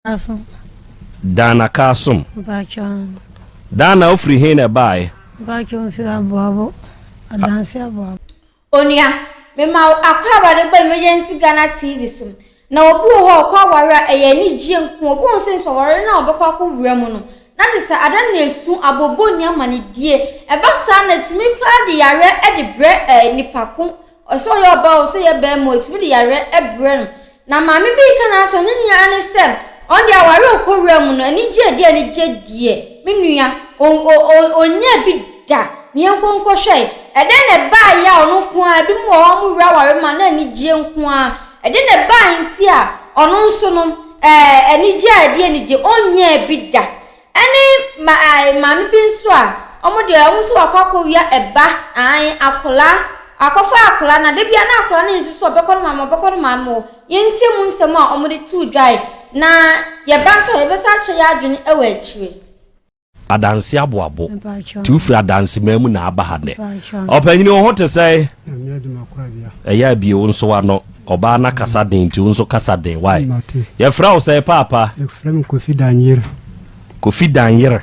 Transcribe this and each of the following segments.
Kasom. Dana Kasom. Mpakyɛw. Dana wofiri he na ɛbaeɛ? Mpakyɛw mfiri Aboabo, Adanse Aboabo. Onua, mema wo akwaaba de ba Emergency Ghana TV so. Na obi wɔ hɔ a ɔkɔ aware a ɛyɛ anigyeɛ nko, obi wɔ hɔ sɛ nso aware no a ɔbɛkɔ akɔwura mu no, na kyerɛ sɛ ada na esu, abooboo ne amanedie. Ɛba saa na ɛtumi koraa de yareɛ de brɛ eh, nipa ko. Sɛ ɔyɛ ɔbaa o, sɛ ɔyɛ barima o, ɛtumi de yareɛ brɛ no. Na maame bi reka n'asɛm, ne nua ne sɛ, ɔno deɛ aware a ɔkɔ wura mu no, anigye a ɛdi anigye deɛ, me nua, ɔnyaa bi da. Ne yɛnkɔ nkɔhwɛ. Ɛdɛn na ɛbaeɛ a ɔno nko ara, ebinom wɔ hɔ a wɔwura aware mu a na anigyeɛ nko ara. Ɛdɛn na ɛbaeɛ nti a ɔno nso no, ɛɛ, anigye a ɛdi anigye, ɔnyaa bi da. Ɛne ma ae maame bi nso a ɔmo deɛ ɔmo nso wakɔ akɔwia ɛba ae akwadaa akɔfa akwadaa na da biara na akwadaa no nso so ɔbɛkɔ ne maame ɔbɛkɔ ne maame hɔ yɛntie mu nsɛm a ɔmo de too dwae na yɛba nso a yɛbɛsa akyɛ yɛ adwene ɛwɔ akyire. Adanse aboabo nti wofiri adanseman mu na aba ha nnɛ. Ɔpanyini wo ho te sɛn? Ɛyɛ a bie wo nso w'ano. Ɔbaa na kasa den nti wo nso kasa den why? Yɛfrɛ wo sɛn paapa? Yɛfrɛ me Kofi Danyere. Kofi Danyere.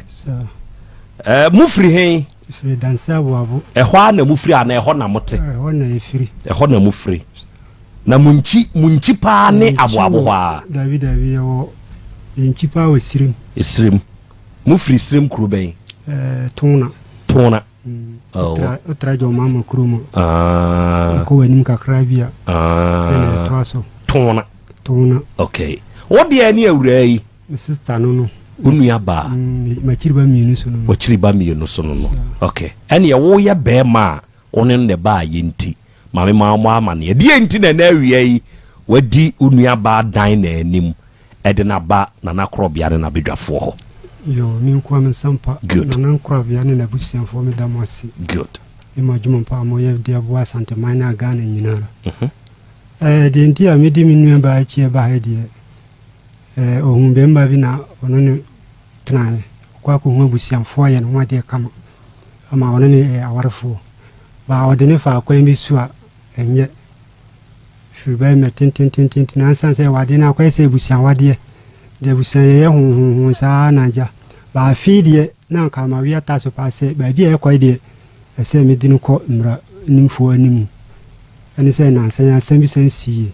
Eh, mo firi he? Firi Danse Aboabo. Ɛhɔ ara na mo firi anaa ɛhɔ na mo te? Ɛhɔ na yɛfiri. Ɛhɔ na mo firi. Na mo nkyi, mo nkyi paa ne Aboabo hɔ ara? Dabi dabi, yɛwɔ yɛn nkyi paa wɔ Sirim. Sirim. Mo firi Sirim kuro bɛn? Eh, Tona. Tona. Wotra gya ɔma ama kuro mu. Wokɔ w'anim kakra bi a, ɛna ɛtoa so. Tona. Tona. Okay. Wo deɛ ne awuraa yi? Me sista no no. Wo nua baa? M'akyiri ba mmienu so no no. W'akyiri ba mmienu so no no. Okay. Ɛneɛ woyɛ bɛrima a wo ne no na ɛbaa yɛ nti, maame ma wɔn amaneɛ. Deɛ nti na ɛnɛ awia yi wadi wo nua baa dan na anim de no aba Nana Korɔbea ne n'abadwafoɔ hɔ. Yoo, me nkoa me nsa mpa. Good. Nana Nkorabea ne n'abusuafoɔ me da mo ase. Good. Ne mo adwuma pa a mo yɛ de aboa Asanteman ne Ghana nyinara. Ɛɛ deɛ nti a me di me nua baa akyi ɛba ha deɛ, ɛɛ ohun bɛmba bi na ɔno ne tenaeɛ. Ɔkɔ akɔhu abusuafoɔ ayɛ ne ho adeɛ kama ama ɔno ne yɛ awarefoɔ. Baa ɔde ne faa kwan bi so a ɛnyɛ. Firi bɛyɛ mɛ tententententen na ansa sɛ awadeɛ no akɔyɛ sɛ abusua awadeɛ deɛ abusua yɛyɛ honhonhon saa na agya ba afei deɛ na anka ama wia ta so paa sɛ baabi a ɛkɔe deɛ ɛsɛ mede no kɔ mmara nimfoɔ anim ɛne sɛ nansa yi asɛm bi sɛ nsiiɛ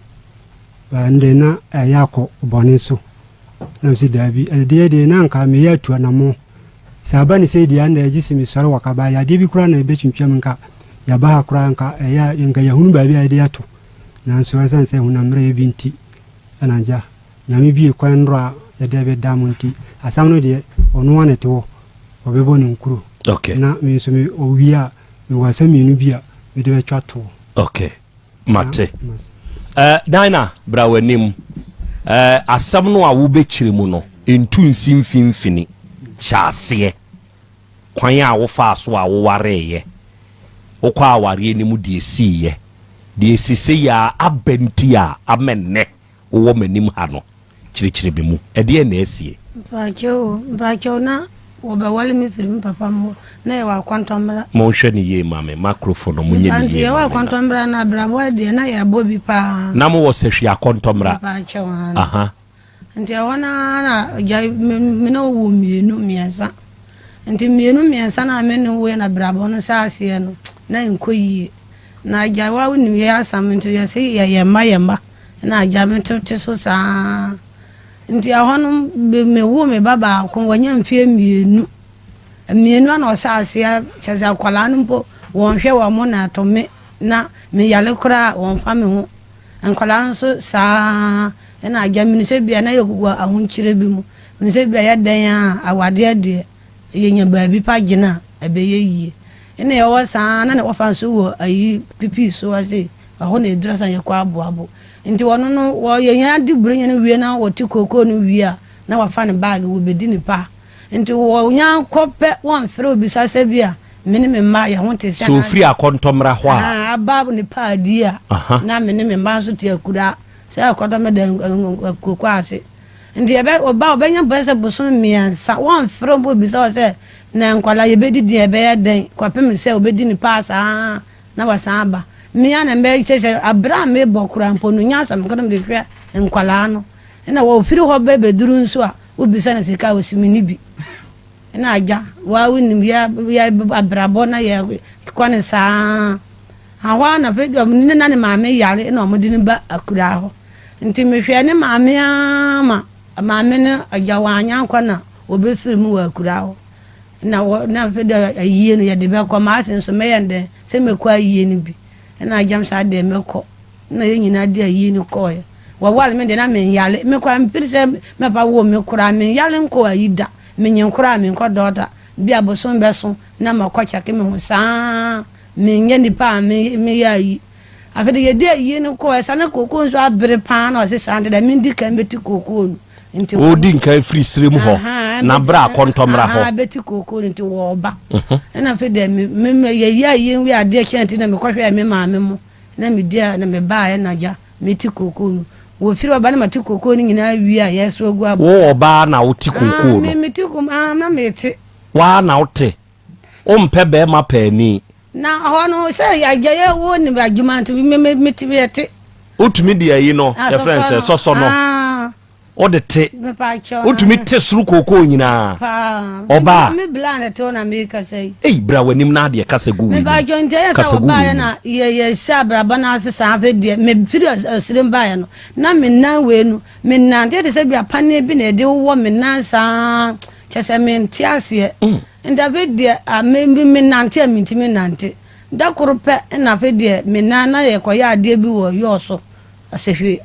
ba ɛno deɛ na ɛyɛ akɔ bɔne so Na mese, Daabi, ɛdeɛ deɛ na anka meyɛ atu anammɔn. Sɛ aba ne sei deɛ a, ɛnna gye sɛ mesɔre wɔ kaba. Yadeɛ bi koraa na ɛbɛtwintwam nka yɛaba ha koraa nka ɛyɛ a nka yɛahunu baabi a yɛde ato. Nanso ɛsiane sɛ honam mmerɛyɛ bi nti, ɛna agya, Nyame bue kwan nnora a yɛde bɛda mo nti, asɛm no deɛ, ɔno ara na ɛte hɔ, ɔbɛbɔ ne nkuro. Okay. Na me nso me, ɔwie a, mewɔ asɛm mmienu bi a mede bɛtwa toɔ. Okay. Mate. Eh, Dinah, bra w'anim. Eh, asɛm no a wobɛkyerɛ mu no, ntu nsi mfimfini. Hyɛ aseɛ. Kwan a wofaa so a wowareeɛ, wokɔ awareɛ no mu deɛ ɛsiiɛ, deɛ ɛsi sei a aba nti a ama nnɛ wowɔ m'anim ha no, kyerɛkyerɛ me mu. Ɛdeɛn na asie? Mpakyɛw o, mpakyɛw na wɔbɛwale me firi me papa mu hɔ, na yɛwɔ akɔntɔmmra. Monhwɛ no yie ma me, makrofo no, monyɛ no Nti yie yɛwɔ ma me na. akɔntɔmmra na abrabɔ deɛ na yɛbɔ bi paa. Na mowɔ sahwi akɔntɔmmra? Mpakyɛw aane. Aha. Nti ɛhɔ no ara na gya me me ne wo woo mmienu mmiɛnsa. Nti mmienu mmiɛnsa no a me ne wo woeɛ na abrabɔ no hyɛɛ aseɛ no, na ɛnkɔ yie. Na agya wo a wonim yɛn asɛm nti yɛse yɛyɛ mma yɛ mma. Na agya me to te so saa. Nti ɛhɔ no me woo me ba baako wanya mfeɛ mmienu. Mmienu ana ɔsɛ aseɛ kyɛ sɛ akwadaa no mpo wɔnhwɛ wɔn na ɛto me na me yare koraa wɔnfa me ho. Nkwadaa no nso saa ɛna agya mene sɛ bia na yɛgugu ahokyerɛ bi mu. Mene sɛ bia yɛ dɛn a awadeɛ deɛ yɛnya baabi pa gyina a ɛbɛyɛ yie. Ɛna yɛwɔ saa na ne wɔfa nso wɔ ayi pipii so ase ɛhɔ na ɛduru asa yɛkɔ aboabo. Nti wɔno no wɔyɛ yɛn ade buronya no wie na wɔte kookoo no wie a na wafa ne baage wɔbɛdi ne paa. Nti wɔnya kɔ pɛ wɔmfrɛ obisa sɛ bi a me ne me mma yɛ ho te sɛ Sɛ ofiri akɔntɔmmra hɔ a. Aba ne paadi a na me ne me mma nso te akuraa sɛ akɔntɔmmra da kookoo ase. Nti yɛbɛ ɔba a ɔbɛnya bɛyɛ sɛ bosome mmiɛnsa wɔmfrɛ wo mpo bisa wo sɛ na nkwadaa yɛbɛdidi a ɛbɛyɛ dɛn kɔpem sɛ ɔbɛdi ne paa saa na wasan aba. Me ara na mɛkyɛ sɛ aberɛ a mebɔ koraa mpo no nyɛ asɛm nka na mede hwɛ nkwadaa no. Ɛna wɔfiri hɔ bɛ bɛduru nso a, wobisa no sika a, ɔsi menni bi. Ɛna agya, waa wonim yɛ yɛ abrabɔ na yɛ kɔ ne saa. Ahɔ ara na afei deɛ ne na ne maame yare na wɔde no ba akuraa hɔ. Nti mehwɛɛ ne maame ara ma maame no agya wanyɛ ankɔ na wɔbɛfiri mu wɔ akuraa hɔ. Na wɔ na afei deɛ ayie no yɛde bɛkɔ m'ase nso mɛyɛ no dɛn sɛ mɛkɔ ayie no bi. Ɛna agya me saa deɛ mɛkɔ. Na yɛn nyinaa de ayie no kɔɔɛ. Wɔware me deɛ na menyare. Me koraa mefiri sɛ me papa woo me koraa menyare nkɔɔ ayi da. Menye koraa menkɔ dɔkta. Bi a bosom bɛso na makɔ kyɛke me ho saa. Menyɛ nipa a meyɛ ayi. Afei de yɛde ayie no kɔɔɛ saa na kookoo nso abere paa na ɔse saa nti deɛ mendi kan bɛti kookoo no. Nti Wodi nkan firi serem hɔ na bra akɔntɔmmra hɔ. Ahaa bɛti kookoo no nti wɔɔba. Ɛna afei deɛ me me yɛyɛ ayie no wie adeɛ kyeɛ nti na mekɔhwɛɛ me maame mo. Na medi a na mebaeɛ na agya mete kookoo no. Wɔfiri hɔ ba na mate kookoo no nyinaa wie a yɛso agu abɔ. Wo ɔbaa na wote kookoo no? Me mete kookoo ah na mete. Waa na wote? Wompɛ bɛrima paani? Na hɔ no sɛ agya yɛ wo ne adwuma nti me me mete yɛte. Wotumi de ayi no yɛfrɛ no sɛ sɔsɔ no. Ah. Wode te. Wotumi te soro kookoo nyinaa. Ɔbaa. Me bla na te hɔ na mekasa yi. Ei, bra w'anim na adeɛ kasa gu w'anim. Mepakyɛw nti ɛyɛ sɛ wɔbaeɛ na yɛhyɛ abrabɔ no ase saa afei deɛ mefiri ɔsrem baeɛ no na me nan wei no menante te sɛ bi apaneɛ bi na ɛde wowɔ me nan saa kyɛ sɛ mente aseɛ mm. nti afei deɛ menante a mentumi nante da koro pɛ na afei deɛ me nan na yɛkɔyɛ adeɛ bi wɔ yɔɔ so Asehwe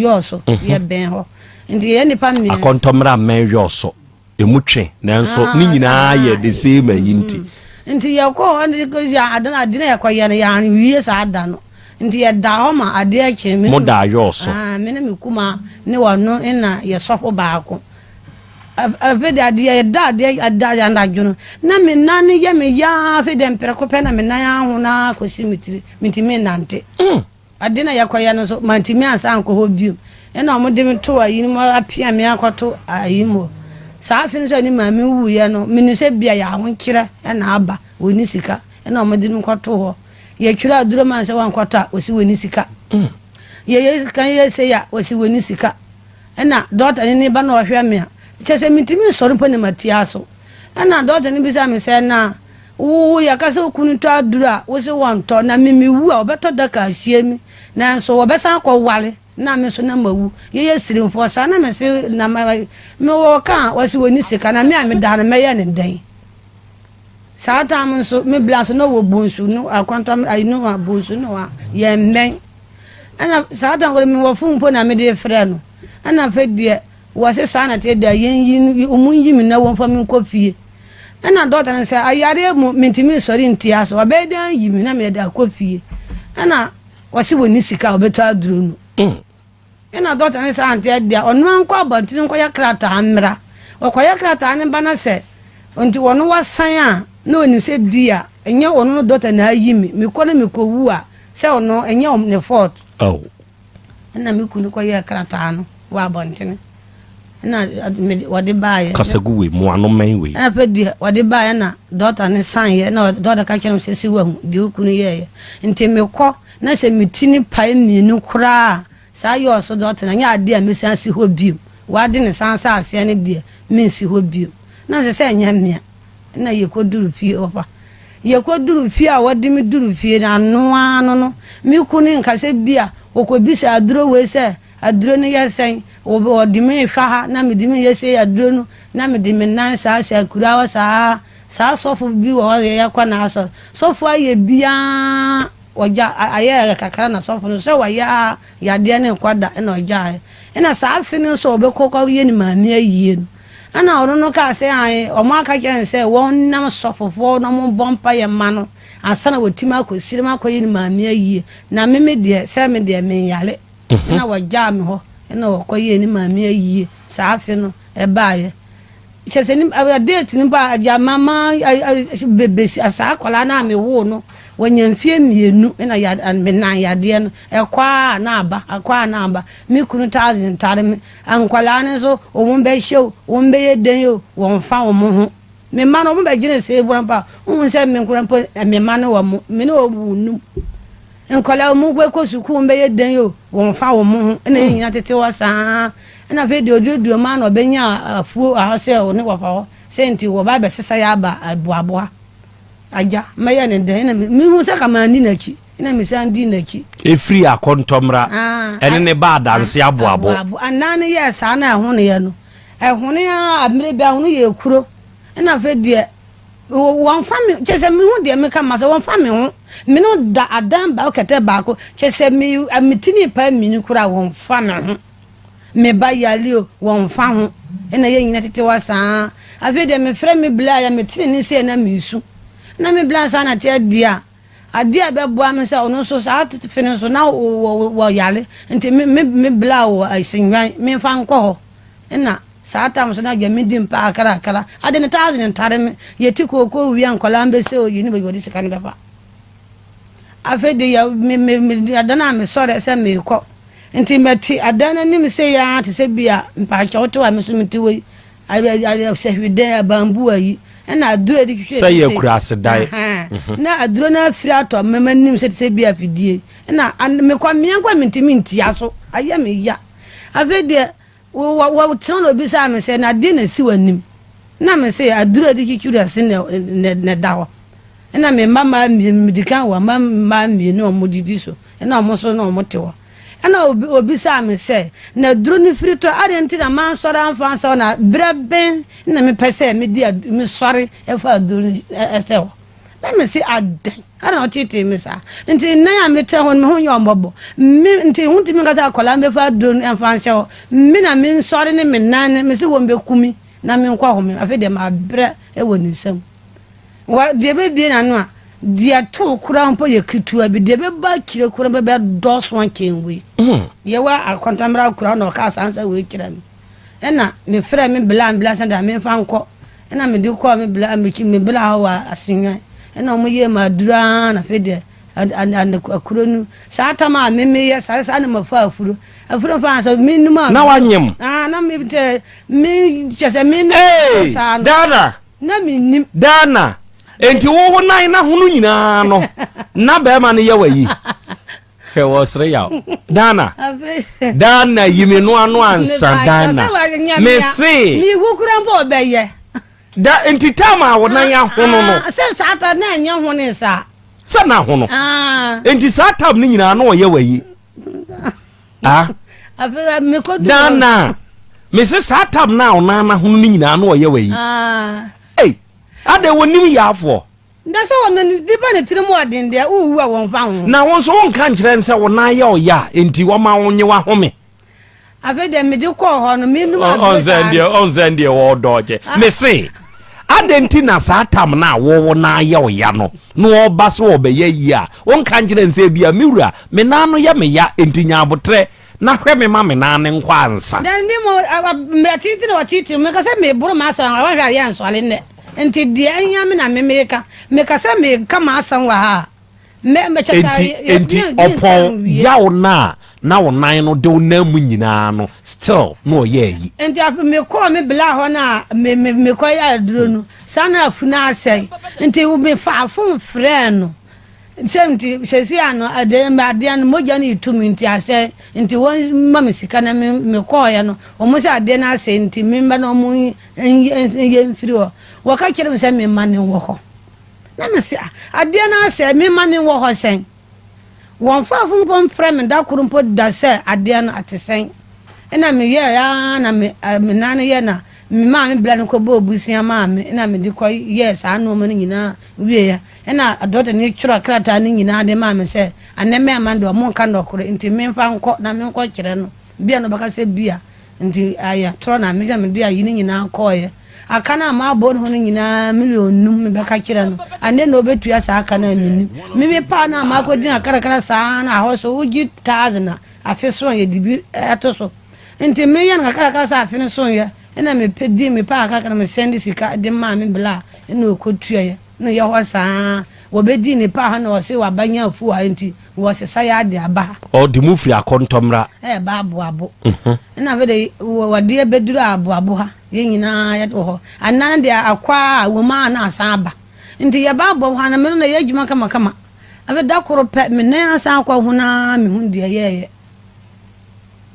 yɔɔ so, yɛbɛn hɔ. Nti yɛyɛ nnipa mmiɛnsa. Akɔntɔmmra mmɛn yɔɔ so, emu twe, nanso ne nyinaa yɛ the same ayi nti. Nti yɛkɔɔ hɔ no, yɛ ade no ade no a yɛkɔyɛ no, yɛanwie saa da no. Nti yɛdaa hɔ ma adeɛ kyee. Me ne Mo daa yɔɔ so. Me ne me kumaa ne ɔno na yɛ sɔfo baako. Afei deɛ adeɛ yɛda adeɛ ada anadwo no, na me nan no yɛ me yaa, afei deɛ mprɛko pɛ na me nan ahono ara kɔsi me tiri, mentumi nnante. Ade na yɛkɔyɛ no nso, mantumi ansan ankɔ hɔ bio. Ɛnna wɔde me too ayi no mu apia me akɔto ayi mu hɔ. Saa afe no nso a ne maame wuiɛ no, menim sɛ ebia yɛ ahokyerɛ na aba, wɔnni sika, ɛnna wɔde me kɔtoo hɔ. Yɛtwerɛ aduro ma no sɛ wankɔtɔ a, wɔsi wɔnni sika. Yɛyɛ sika yɛ sei a, wɔsi wɔnni sika. Ɛnna dɔkta no ne ba na ɔhwɛ me a, kyerɛ sɛ mentumi nsɔre mpo na matia so. Ɛnna dɔkta no bisaa me sɛ, na Wo yɛka sɛ wo kunu tɔ aduru a, wo se wɔntɔ, na me mewu a, wɔbɛtɔ daka asie me, nanso wɔbɛsan akɔware na me nso na mawu. Yɛyɛ sirimfoɔ saa na mese na mewɔ ka a, wɔse wɔnni sika, na me a meda ha no mɛyɛ no dɛn? Saa tam nso, me bla nso na ɔwɔ bonsu no akwantam ayi no a bonsu no a yɛmmɛn. Ɛna saa tam koro mewɔ fon mpo na mede frɛ no. Ɛna afei deɛ wɔse saa na teɛ deɛ yɛnyi wɔn nyi me na wɔmfa me nkɔ fie. Ɛna dɔkta no sɛ ayareɛ mu mentumi nsɔre ntia so ɔbɛyɛ dɛn ayi me na mede akɔ fie. Ɛna wɔse wɔnni sika a wɔbɛtɔ aduro no. Ɛna dɔkta no sɛ anteɛ deɛ ɔno ara nkɔ abɔntene nkɔyɛ krataa mmra. Ɔkɔyɛ krataa no ba na sɛ nti ɔno wasan a na ɔnim sɛ bi a ɛnyɛ ɔno no dɔkta na ayi me mekɔ na mekɔwu a sɛ ɔno ɛnyɛ ne fault. Ɛna me kunu kɔyɛɛ krataa no wɔ abɔntene. Ɛna mede wɔde baeɛ. Kasa gu wei mu ano mmɛn wei. Ɛna afei deɛ wɔde baeɛ na dɔkta no saneeɛ na dɔkta ka kyerɛɛ me sɛ si wahu deɛ wo kunu yɛeɛ. Nti mekɔ na sɛ me ti no pae mmienu koraa a saa yɔɔ so dɔkta no ɛnyɛ adeɛ a mɛsan asi hɔ bio. Wade ne san sɛ aseɛ no deɛ mensi hɔ bio. Na mesɛ sɛ ɛnyɛ mea. Ɛna yɛkɔduru fie hɔ pa. Yɛkɔduru fie a wɔde me duru fie no ano ara no no, me kunu nka sɛ bi a ɔkɔbisa aduro wei sɛ aduro no yɛ sɛn, ɔde me rehwɛ ha na mede me yɛ sei aduro no na mede me nan saa sɛ akura hɔ saa. Saa sɔfo bi wɔ hɔ yɛkɔ n'asɔre. Sɔfo ayɛ biara ɔgya ayɛ kakra na sɔfo no sɛ wayɛ a yadeɛ no nkɔ da ɛna ɔgyaeɛ. Ɛna saa afe no nso ɔbɛkɔ kɔyɛ ne maame ayie no. Ɛna ɔno no kaa sɛ, Aane, wɔn aka kyerɛ no sɛ wɔnnam sɔfofoɔ na wɔmmɔ mpaeɛ mma no ansa na watumi akɔ Sirem akɔyɛ ne maame ayie, na me me deɛ, sɛ me deɛ menyare. Ɛna wɔgyaa me hɔ, ɛna ɔkɔyɛɛ ne maame ayie saa afe no ɛbaeɛ. Kyerɛ sɛ ne date no ba agya mama bebesi saa akwadaa no a mewoo no wanya mfeɛ mmienu na ya menan yadeɛ no ɛkɔ a na aba ɛkɔ a na aba me kunu thousand tare me Nkwadaa no nso, wɔn bɛhyɛ o, wɔn bɛyɛ dɛn o, wɔmfa wɔn ho. Me mma no, wɔn bɛgyina sɛ ebura mpo a, wohu sɛ me nkora mpo, me mma no wɔn, me ne wɔn wɔ num. Nkwadaa wɔn bɛkɔ sukuu, wɔn bɛyɛ dɛn o, wɔmfa wɔn ho. Ɛna yɛn nyinaa tete hɔ saa. Ɛna afei deɛ ɔduoduo maa na ɔbɛnya afuo wɔ ha sɛ ɔne wɔfa hɔ sɛ nti wɔba abɛsesa yɛ aba Aboabo ha. Agya, mɛyɛ ne dɛn? Ɛna mehu sɛ ka manni n'akyi. Ɛna mesan dii n'akyi. Ɛfiri Akɔntɔmmra ɛne ne ba Adanse Aboabo. Aboabo. Anan no yɛɛ saa na ɛhonoeɛ no. Ɛhonoeɛ ara mmerɛ bi ahono yɛɛ kuro. Ɛna afei deɛ wɔmfa me, kyerɛ sɛ mehu deɛ meka ma sɛ wɔmfa me ho. Me no da adan baako kɛtɛ baako. Kyerɛ sɛ me, me tini pae mmienu koraa wɔmfa me ho. Me ba yare o, wɔmfa ho. Ɛna yɛn nyinaa tete hɔ saa. Afei deɛ mefrɛ me bla a, metene ne sei na mesu. Na me bla saa na teɛ deɛ a, adeɛ a ɛbɛboa me sɛ ɔno nso saa fe no nso na wɔyare. Nti me me me bla wɔ Asinwan, memfa nkɔ hɔ. Ɛna saa tam so na agya medi mpaa kakrakra. Ade no thousand ntare me. Yɛte kookoo wie a nkwadaa mbɛsɛ o, yɛnni baabi wɔde sika no bɛfa. Afei de yɛ me me me adan a mesɔre sɛ merekɔ. Nti mɛte adan no anim sei ara te sɛ bi a mpaakyɛw te hɔ a me nso mete hɔ yi. Sɛ hwedɛn abambu ayi ɛna aduro a yɛde twitwa Sɛ yɛ akuraase dan. Ahaa. Na aduro no afiri atɔ me m'anim sɛ te sɛ bi a afidie. Ɛna mekɔ mmea nko a mentumi ntia so. Ayɛ me ya. Afei deɛ Wɔ wɔkyerɛw na obisaa me sɛ, Na deɛn na ɛsi w'anim? Na mese, Aduro a yɛde twitwiri ɛse na na ɛda hɔ. Ɛna me mma mmaa mmienu, medi kan wɔ mma mmaa mmienu a wɔdidi so, ɛna wɔn nso na wɔte hɔ. Ɛna obi obisaa me sɛ, Na aduro no firi tɔ, adɛn nti na mansɔre amfa ansa hɔ, na berɛ bɛn na mepɛ sɛ mede ad mesɔre fa aduro no sɛ hɔ? Na mese, Adɛn? Adɛn na woteetee me saa? Nti nnan a metena hɔ no, me ho nyɛ wɔn mmɔbɔ. Me, nti wontumi nka sɛ akwadaa mmɛfa aduro no mfa nhyɛ hɔ. Me na mensɔre ne me nan no, mese wɔmmɛku me na menkɔ home. Afei deɛ mabrɛ wɔ ne nsam. Wɔ, deɛ ɛbɛbue n'ano a, deɛ ɛtoo koraa mpo yɛ ketewa bi, deɛ ɛbɛba akyire koraa mpo bɛdɔɔso akyɛn wei. Deɛ ɛwɔ akɔntɔmmra koraa na ɔkaa saa nsɛm wei kyerɛɛ me. Ɛna mefrɛɛ me bla me bla sɛ da memfa nkɔ. Ɛna mede kɔɔ me bla mekyi me bla hɔ wɔ Asenwan. Ɛna wɔn yɛɛ me aduro ara na afei deɛ akuro no saa tam a me meyɛ saa saa na mafa afuro. Afuro fa sɛ me num a. Na wanyem. Ah na me tɛ me kyɛ sɛ me num saa no. Dana. Na me nim. Dana. Enti wo wo nan na hono nyinaa no na bɛrima no yɛ wayi. Hwɛ wɔsere yaw. Dana. Dana yi me no ano ansa Dana. Me se. Me wu kura mpo ɔbɛyɛ. Da nti tam a wo nan ahono no. Ah, sɛ saa ta na ɛnyɛ ho ne saa. Sɛ na ahono. Ah. Nti saa tam no nyinaa na ɔyɛ wayi. Ah. Dana. Me se saa tam na wo nan ahono no nyinaa na ɔyɛ wayi. Ah. Ei. Adɛn wɔnim yaafoɔ. Na sɛ ɔno ne nipa ne tirim wɔ den deɛ, wowu a wɔmfa ho. Na wo nso wonka nkyerɛ no sɛ wo nan yɛ ɔya a enti wɔma wo nye w'ahome. Afei deɛ mede kɔɔ hɔ no, menom aduro saa no. Ɔnsɛ deɛ wɔredɔɔgye. Mese, adɛn nti na saa tam no a wo wo nan yɛ ɔya no, na ɔba sɛ ɔbɛyɛ yie a, wonka nkyerɛ no sɛ ebia, me wura, me nan no yɛ me ya, enti nya aboterɛ Na hwɛ me ma me nan no nkɔ ansa. Na ne mu mmerɛ tenten na wɔteetee me, meka sɛ meboro m'asɛm a, wɔanhwɛ a yɛnsɔre nnɛ. Nti deɛ ahia me na me meka. Meka sɛ meka m'asɛm wɔ ha a, mɛ, mɛ, kyɛ sɛ Enti, yɛ, enti yɛ, yɛ, ɔpɔn nwie. yaw no a na wo nan no de wo nam mu nyinaa no, still na ɔyɛ ayi. Nti afei mekɔɔ me bla hɔ no a me, me, mekɔyɛ aduro no, saa na afunu asɛe. Nti mefaa fon frɛɛ no. Sɛ nti sɛsi ano adeɛ adeɛ no mogya no retu me nti asɛe nti wɔn ma me sika na me me kɔɔeɛ no wɔn sɛ adeɛ no asɛe nti me mma na wɔn nyɛ mfiri hɔ wɔka kyerɛ me sɛ me mma no wɔ hɔ na me se adeɛ no asɛe me mma no wɔ hɔ sɛn wɔn faafo mpo mfrɛ me da koro mpo da sɛ adeɛ no ate sɛn ɛna meyɛɛ ara na me me nan no yɛ na me maame bla no kɔbɔɔ busia maa me ɛna mede kɔ yɛɛ saa nneɛma no nyinaa wieɛ Ɛnna dɔkta no twerɛɛ krataa no nyinaa de maa me sɛ, Anɛ mɛma no deɛ wɔnka nɔkorɛ nti memfa nkɔ na menkɔkyerɛ no. Bia na ɔbɛka sɛ bia nti ayɛ torɔ na me na mede ayi no nyinaa kɔeɛ. Aka no a mabɔ ne ho no nyinaa million num mebɛka kyerɛ no. Anɛ na ɔbɛtua saa ka no a mennim. Me me paa no a makɔgyina karakara saa no ahɔ so wogye thousand a afe so a yɛde bi to so. Nti meyɛ no kakrakra sɛ afe no soeɛ ɛna mepɛ di me paa kakra na mesɛnde sika de maa me bla ɛna ɔkɔtuaeɛ. Na yɛ hɔ saa. Wɔbɛdii ne paa ha na ɔse waba nya afuo ha nti wɔsesa yɛ ade aba ha. Ɔde mu firi akɔntɔmmra. Ɛɛba aboabo. Ɛna afei de wɔde abɛduru aboabo ha. Yɛn nyinaa yɛ wɔ hɔ. Anaa deɛ akɔ a wɔ mu a na asan aba. Nti yɛba aboabo ha no me no na yɛ adwuma kamakama. Afei da koro pɛ me nan asan akɔ ho no ara mehu deɛ yɛɛyɛ.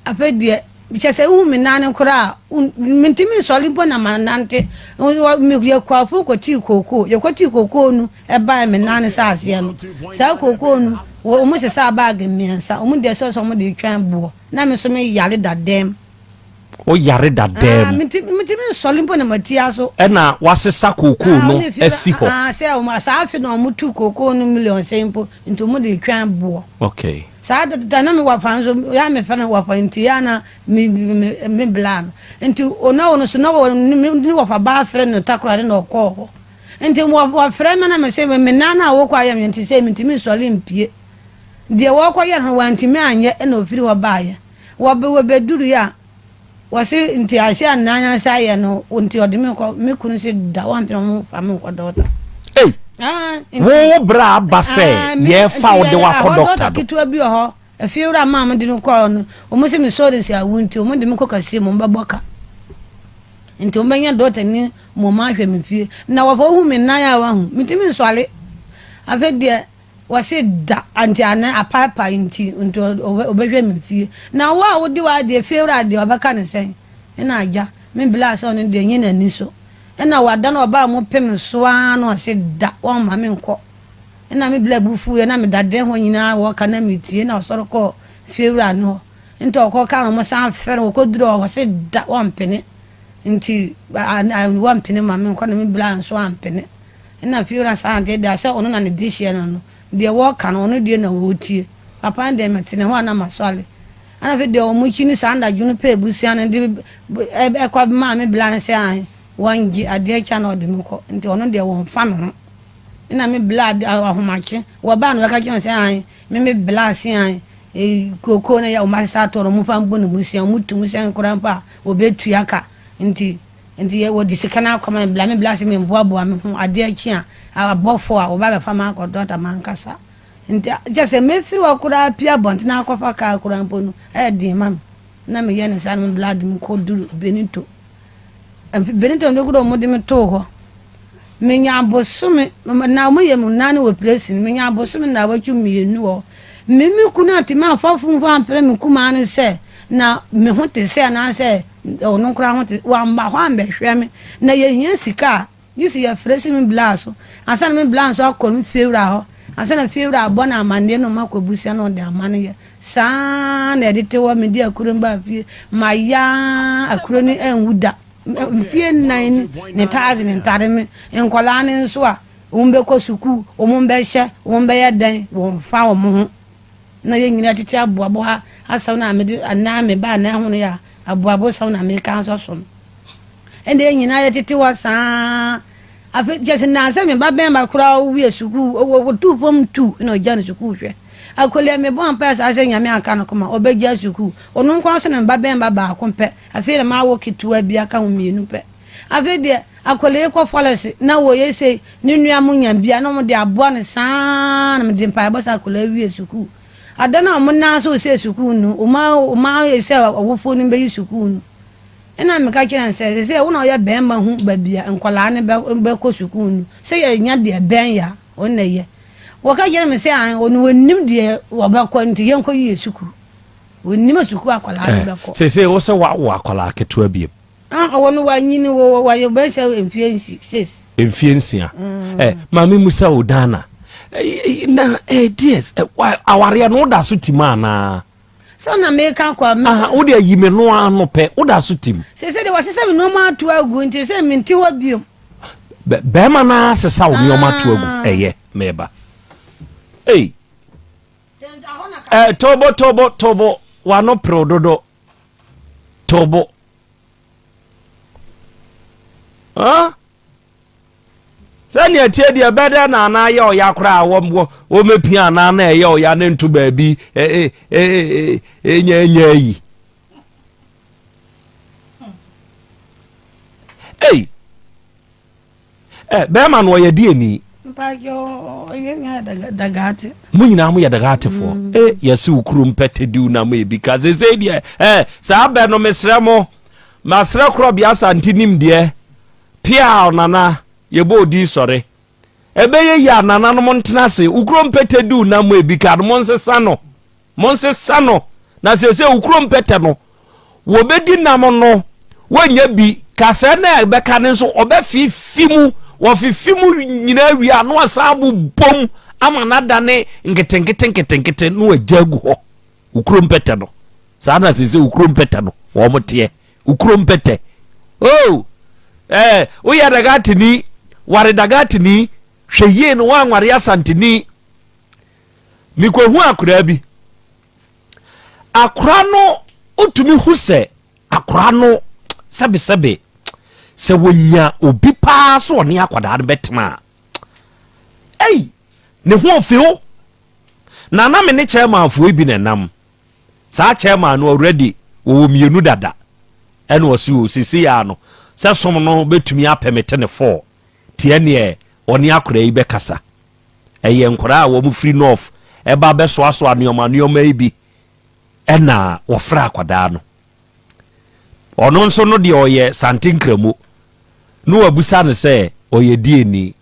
Afei deɛ. Kyerɛ sɛ wohu me nan no koraa a, mentumi nsɔre mpo na manante. Yɛkɔ afuo kɔtii kookoo. Yɛkɔtii kookoo no baeɛ me nan no hyɛ aseɛ no, saa kookoo no, wɔsesaa baage mmiɛnsa. Wɔn deɛ sɛ wɔde retwɛn boɔ. Na me nso meyare da dɛm. Wo yare da dɛm. Ah, mentumi nsɔre mpo na matia so. Ɛna wasesa kookoo no asi hɔ. Ah, sɛ wɔn saa afe na wɔn tu kookoo no million sɛn mpo nti wɔn de twɛn boɔ. Okay. Saa da na me wafa nso ya me fɛ no wafa nti ya na me me me bla no nti ona wɔn nso na wɔn ne wafa ba afrɛ no takoradi na ɔkɔɔ hɔ nti wɔfrɛ me na me se me nan na wɔkɔ ayɛ me nti sɛ mentumi nsɔre mpie deɛ wɔkɔ yɛ no wɔntumi anyɛ ɛna ofiri hɔ baayɛ. Wɔbe wɔbɛduruiɛ a, wɔse nti ase a nansa ayɛ no nti ɔde me kɔ, me kunu se da wampene ɔmo fa me nkɔ dɔkta. Ei! Ah, nti, Wo wo berɛ a aba sɛ ah, me, yɛrefa nti wo de yɛ, wakɔ ɛhɔ dɔkta dɔkta do. ketewa bi wɔ hɔ, afiewura maa me de no kɔɔ no, ɔmo se me sɔre si awu nti ɔmo de me kɔ kɛseɛ mu, ɔmo bɛbɔ ka. Nti ɔmo bɛnya dɔkta ni mmom ahwɛ me fie. Na wɔfa wohu me nan a wahu, metumi nsɔre. Afei deɛ, Wɔse da nti anan apaepae nti nti ɔbɛhwɛ me fie. Na wo a wode w'adeɛ fiewura deɛ ɔbɛka no sɛn? Ɛna agya me blaa sɛ ɔno deɛ nyɛ n'ani so. Ɛna wada na ɔbaa mo pem so ara na ɔse da wɔmma me nkɔ. Ɛna me blaa bo fuiɛ na meda dɛn hɔ nyinaa wɔka na metie na ɔsɔre kɔɔ fiewura no hɔ. Nti ɔkɔ ka no ɔmo san frɛ no wɔkɔduru hɔ ɔse da wɔmpene nti wɔmpene ma me nkɔ na me blaa nso ampene. Nna fiewura san dze da sɛ ɔno na ne dehyeɛ no no, deɛ wɔka no ɔno deɛ na ɔretie. Papa no deɛ mete ne ho a na masɔre. Ɛna afei deɛ wɔn akyi no saa anadwo no pɛɛ busua no de ɛkɔ maa me bla no sɛ ae wɔngye adeɛ kye a na ɔde me kɔ nti ɔno deɛ wɔmfa me ho. Ɛna me bla ahomakye wɔbaa no wɔka kyerɛ me sɛ ae me me bla se ae kookoo no yɛ wɔn asesa atɔ no wɔmfa mbɔ ne busua wɔn tu mu sɛ nkora mpo a wɔbɛtua ka nti Nti yɛ wɔde sika no akɔma me bla me bla se memboaboa me ho adeɛ kye a abɔfoɔ a wɔba bɛfa me akɔ dɔkta mankasa nti kyɛ sɛ mɛfiri hɔ koraa pie abɔntene akɔfa kaa koraa mpo no ɛyɛ den ma me na meyɛ ne saa no me bla de me kɔduru Benito Benito no koraa wɔde me too hɔ Menya abosome, na wɔyɛ mu nnan wɔ prison, menya abosome nnawɔtwe mmienu wɔ hɔ. Me me kunu antumi amfa fon mpo amfrɛ me kumaa no sɛ na me ho te sɛ anaasɛ ɔno koraa ho te, wamba hɔ ambɛhwɛ me. Na yɛhia sika a, gye sɛ yɛfrɛ si me bla so, ansa na me bla nso akɔ me fiewura hɔ, ansa na fiewura abɔ no amanneɛ na ɔma akɔbusua na ɔde ama no yɛ. Saa na yɛde te hɔ, mede akuro no baa fie, mayɛ ara akuro no anwu da. Mfie nnan ni, ne taase ne ntade me nkwadaa no nso a, wɔn bɛkɔ sukuu, wɔn bɛhyɛ, wɔn bɛyɛ dɛn, wɔn fa wɔn ho. Na yɛn nyinaa tete aboabo ha asɛm na mede anaa me ba anaa ho no yɛ aboabo sɛm na meka nso so no. Ɛnna yɛn nyinaa yɛtete hɔ saa. Afei kyerɛ sɛ nnansa me ba bɛrima koraa ɔwie sukuu, ɔtuu fam tu na ɔgya no sukuu hwɛ. Akwadaa mebɔ mpaeɛ saa sɛ Nyame anka no koma, ɔbɛgya sukuu. Ɔno nko ara nso na me ba bɛrima baako pɛ. Afei na mawo ketewa bi aka ho mmienu pɛ. Afei deɛ akwadaa yi kɔ fɔlɛse na wɔyɛ sei, ne nua mo nya bi a na wɔde aboa no saa na mede mpaebɔ sɛ akwadaa wie sukuu. Ada no a wɔn nan so sɛ sukuu no, wɔn ayɛ sɛ ɔwofoɔ no bɛyi sukuu no. Ɛna meka kyerɛ no sɛ, sɛ sɛ wo na ɔyɛ bɛrima hu baabi a nkwadaa no bɛkɔ sukuu no, sɛ yɛnya deɛ bɛn yɛ a, ɔno na ɛyɛ. Wɔka kyerɛ me sɛ, ɔno wɔnnim deɛ wɔbɛkɔ nti yɛnkɔyi yɛ sukuu. Wɔnnim sukuu akwadaa no bɛkɔ. Seesei wo sɛ woawo akwadaa ketewa biem. Ah, ɔwɔ no wanyini wɔ wayɛ bɛhyɛ mfie nsi six. Mfie nsia. Ɛ maame musa o Dana. Na ɛ deɛ awareɛ no woda so tim anaa? Sɛ na meka kɔ. Aha wo deɛ yi me no ano pɛ woda so tim. Seesei deɛ wɔsesa me nneɛma ato agu nti sɛ mente hɔ biom. Bɛrima no ara sesa wo nneɛma ato agu ɛyɛ meba. Ei. Eh, tobo tobo tobo wano prew dodo tobo huh? sɛnea tie deɛ ɛbɛdɛ na anaa yɛ ɔya koraa wɔmɛpia anaa na ɛyɛ ɔya ne nto baabi ɛnyɛ ɛnyɛ ayi ei Eh, bɛrima no ɔyɛ deɛ ni. Mo nyinaa mo yɛ dagatefoɔ. Mm. Eh, yɛsi wo kurom pɛtɛ diw na mo ebi ka sese deɛ. Eh, saa bɛ no mesrɛ mo. Masrɛ korɔ bia asante nim deɛ. Piaw nana, yɛbɔ odi sɔre. Ɛbɛyɛ yi a nananom ntena ase. Wo kurom pɛtɛ diw na mo ebi ka no mo nsesa no. Monsesa no, na seesei wo kurom pɛtɛ no, Wɔbɛdi nam no, wɔnnya bi. Kasɛɛ no a ɛbɛka no nso, wɔbɛfefe mu. Wɔfefe mu nyinaa wie a, na wɔasan abobom ama no adane nketenkete nketenkete na wɔagya agu hɔ. Wo kuro mpɛtɛ no. Saa na sese wo kuro mpɛtɛ no, wɔn teɛ. Wo kuro mpɛtɛ. Oh! Eh, woyɛ Dagatini, ware Dagatini, hwɛ yie no woanware Asanteni. Mekɔhu akoraa bi. Akora no wotumi hu sɛ akora no sɛbesɛbe sɛ wɔnya obi paa so ɔne akwadaa no bɛtena a ei ne ho ɔfe o na na me ne chairmanfoɔ bi na ɛnam saa chairman no already wɔwɔ mmienu dada ɛna ɔse o sese ya no sɛ som no bɛtumi apɛ me te ne fɔɔ tiɛ neɛ ɔne akora yi bɛkasa Ɛyɛ nkwadaa a wɔn firi North ɛba bɛsoasoa nneɛma nneɛma yi bi ɛna wɔfrɛ akwadaa no. Ɔno nso no deɛ ɔyɛ Sante Nkramo. Na wabusa no sɛ ɔyɛ deɛni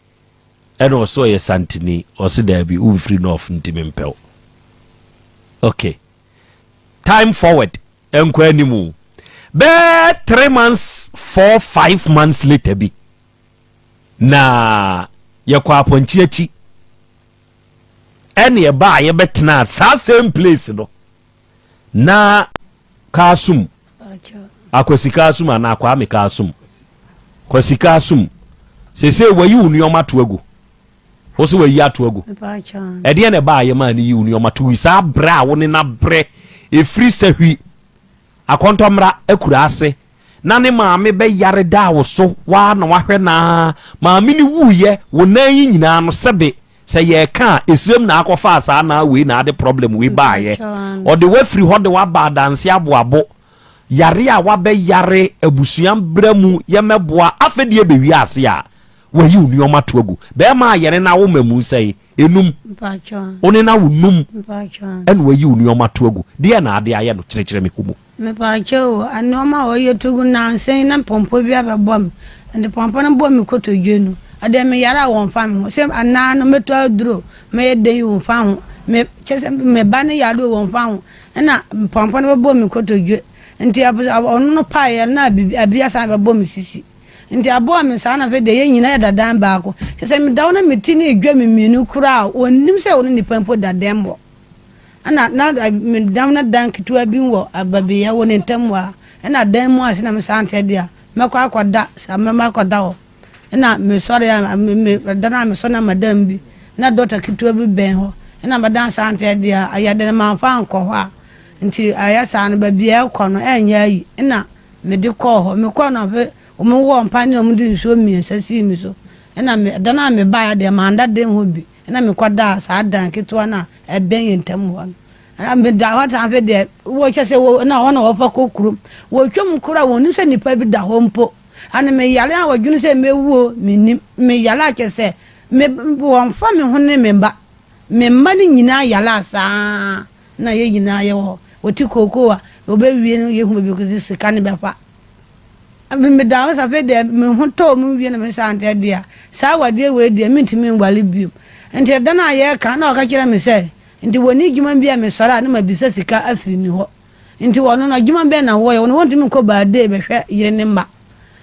ɛna ɔsɛ ɔyɛ Santeni. Ɔse daabi womfiri North nti mempɛ wo. Okay. Time forward nkɔ anim. Bɛɛ 3 months 4 5 months later bi Na yɛkɔ apɔnkye akyi ɛne ɛba a yɛbɛtena saa same place no na kaasum akwasi kaasum anaa kwame kaasum kwasi kaasum sese wayi wo nneɛma to agu wo sɛ wayi ato agu ɛdeɛ na ɛbaa yɛ maa ne yi wo nneɛma to saa berɛ a wo ne na berɛ ɛfiri sɛ hwi Akɔntɔmmra akura ase na ne maame bɛ yare daa wo so waa na wahwɛ no ara maame no wuiɛ wo nan yi nyinaa no sɛbe sɛ yɛreka a esirem na akɔfaa saa naa wei na ade problem wei baayɛ ɔde wafiri hɔ de waba adanse aboabo yare a wabɛ yare abusua brɛ mu yɛmɛboa afɛ deɛ bɛ wiase a wayi wo nneɛma to agu bɛɛma a yɛne na wo mamu sɛe Enum. Wo ne no awo num ɛna wayi wo nneɛma to agu. Deɛ na ade ayɛ no kyerɛkyerɛ me ho mu. Mepaakyɛw o, nneɛma a ɔyɛ to gu nansa yi na pɔmpɔ bi abɛbɔ me. Nti pɔmpɔ no bɔɔ me kotodwe no, ɛdeɛ meyare a wɔmfa me ho. Sɛ anaa no mɛtɔ aduro, mɛyɛ dɛn yi wɔmfa ho. Me kyɛ sɛ me ba no yare o wɔmfa ho. Ɛna pɔmpɔ no bɛbɔɔ me kotodwe. Nti ɔno no paeɛ no na abi asan abɛbɔ me sisi. Nti aboa me saa na afei deɛ yɛn nyinaa yɛda dan baako. Kyerɛ sɛ meda hɔ na me ti no redwa me mmienu koraa a, wɔnnim sɛ wɔne nipa mpo da dɛm hɔ. Ɛna na meda hɔ na dan ketewa bi wɔ baabi yɛwɔ ne ntam hɔ a, ɛna dan mu ase na me saa nteɛ deɛ a, mɛkɔ akɔda saa mɛma akɔda hɔ. Ɛna mesɔre a me me da no a mesɔre na madam bi na dɔkta ketewa bi bɛn hɔ. Ɛna mɛdan saa nteɛ deɛ a, ayɛ dɛ no mamfa ankɔ hɔ a, nti ayɛ saa no baabi a ɛkɔ no ɛnyɛ ayi. Ɛna Mede kɔɔ hɔ. Mekɔɔ no afei wɔwɔɔ mpaneɛ a wɔde nsuo mmiɛnsa sii me so. Ɛna me, da no a mebaeɛ deɛ manda dan hɔ bi. Ɛna mekɔdaa saa dan ketewa no a ɛbɛn yɛn ntam hɔ no. Ɛna meda hɔ saa afei deɛ wɔkyɛ sɛ wɔ na hɔ na wɔfa kɔ kurom. Wɔtwam koraa wɔnnim sɛ nipa bi da hɔ mpo. Ɛna meyare a wɔdwene sɛ mɛwuo mennim. Meyare a kyɛ sɛ me wɔmfa me ho ne me mma. Me mma no nyinaa yare saa. Na yɛn nyinaa yɛwɔ hɔ. Wɔte kookoo a, wɔbɛwie no yɛhu baabi kɔsi sika no bɛfa. Meda hɔ sɛ afei deɛ me ho tɔɔ mu wie na me saa nteɛ deɛ a, saa awadeɛ wei deɛ mentumi nware bio. Nti ɛda no a yɛreka na ɔka kyerɛ me sɛ, nti wɔnni adwuma bi a mesɔre a na mabisa sika afiri ne hɔ. Nti ɔno no adwuma bɛn na wɔyɛ? Ɔno wɔntumi nkɔ baadee bɛhwɛ yere ne mma.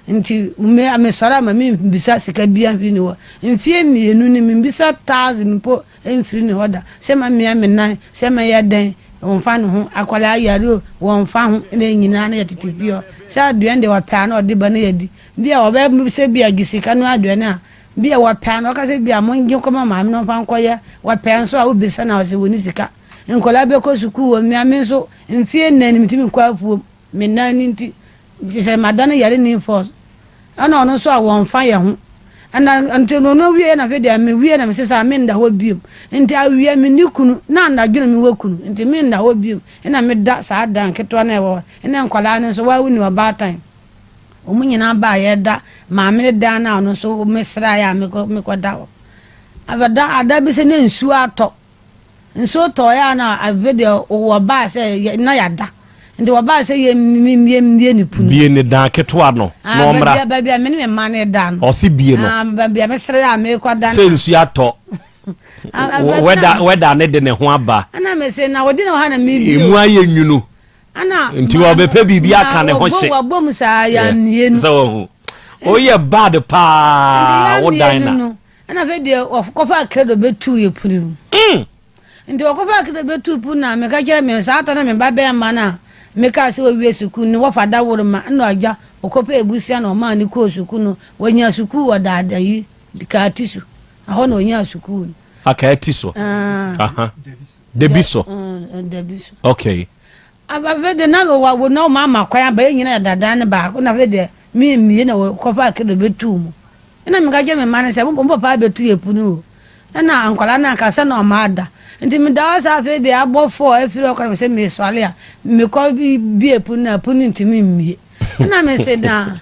Nti me mesɔre a ma membisa sika biara mfiri ne hɔ. Mfeɛ mmienu ni membisa thousand mpo mfiri ne hɔ da. Sɛ mamia me nan, sɛ mɛyɛ dɛn, wɔmfa ne ho. Akwadaa yare o, wɔmfa ho. Na yɛn nyinaa na yɛtete fie hɔ. Sɛ aduane deɛ wɔpɛ a na wɔde ba na yɛdi. Bi a wɔbɛ sɛ bi a gye sika noa aduane a, bi a wɔpɛ a na wɔka sɛ bi a mongye nkɔma maame na ɔmfa nkɔyɛ. Wɔpɛ nso a wobisa no a ɔse wɔnni sika. Nkwadaa bɛkɔ sukuu wɔ mmea me nso mfeɛ nnan ni mentumi nkɔ afuom. Me nan no nti, sɛ madane yareni fɔ ɛna ɔno nso a wɔmfa yɛ ho ɛna nti no no wie na afei deɛ me wie na me sesa me nda hɔ biom nti awia me ni kunu na anadwo na me wɔ kunu nti me nda hɔ biom ɛna me da saa dan ketewa na ɛwɔ hɔ ɛna nkwadaa no nso waa woni ɔbaatan wɔn nyinaa baa yɛda maame ne dan na ɔno nso mesra yɛ a mekɔ mekɔ da hɔ abɛda ada bi sɛ ne nsuo atɔ Nsuo tɔeɛ a na afei deɛ wɔbaa sɛ yɛ na yɛada nti wɔbaa sɛ yɛmmie ne pono. Bie ne dan ketewa no na ɔmmra. Baabi a baabi a me ne me mma no da no. Ɔse bie no. Baabi a mesrɛ a mekɔ da no. Sɛ nsuo atɔ. Wɛda wɛda ne de ne ho aba. Ɛna mese na wɔdi na wɔ ha na mebie. Emu ayɛ nwunu. Ɛna Nti wɔbɛpɛ biribi aka ne ho hye. Wɔbɔ mu saa yɛammie no. Sɛ wɔhu. Woyɛ bad paa wo dan na. No. Ɛna afei deɛ wɔkɔfa kredo bɛtuu yɛ pono mu. Nti wɔkɔfa kredo bɛtuu pono na meka kyerɛ me saa ta na me ba bɛrima no a mekaa sɛ wɔwie sukuu no wɔfa daworo ma ɛna agya wɔkɔpɛ ebusia na ɔmaa ne kɔɔ sukuu no wɔnya sukuu wɔ daada yi kaati so ɛhɔ na ɔnyaa sukuu no. Akaati so. Ah. Dabi so. Dabi so. Okay. Afei deɛ na wɔ wɔ na wɔn ama kwan aba yɛn nyinaa yɛ dada ne baako na afei deɛ mi mmie na wɔkɔfa akere bɛtu mu ɛna meka kyerɛ me mma no sɛ mo papa abɛtu yɛ pono o ɛna nkwadaa no anka sɛ na ɔma ada nti meda hɔ saa afei deɛ abɔ fɔɔ afiri hɔ kora sɛ mesɔre a mekɔ bie pono na pono ntumi mmie ɛna mese na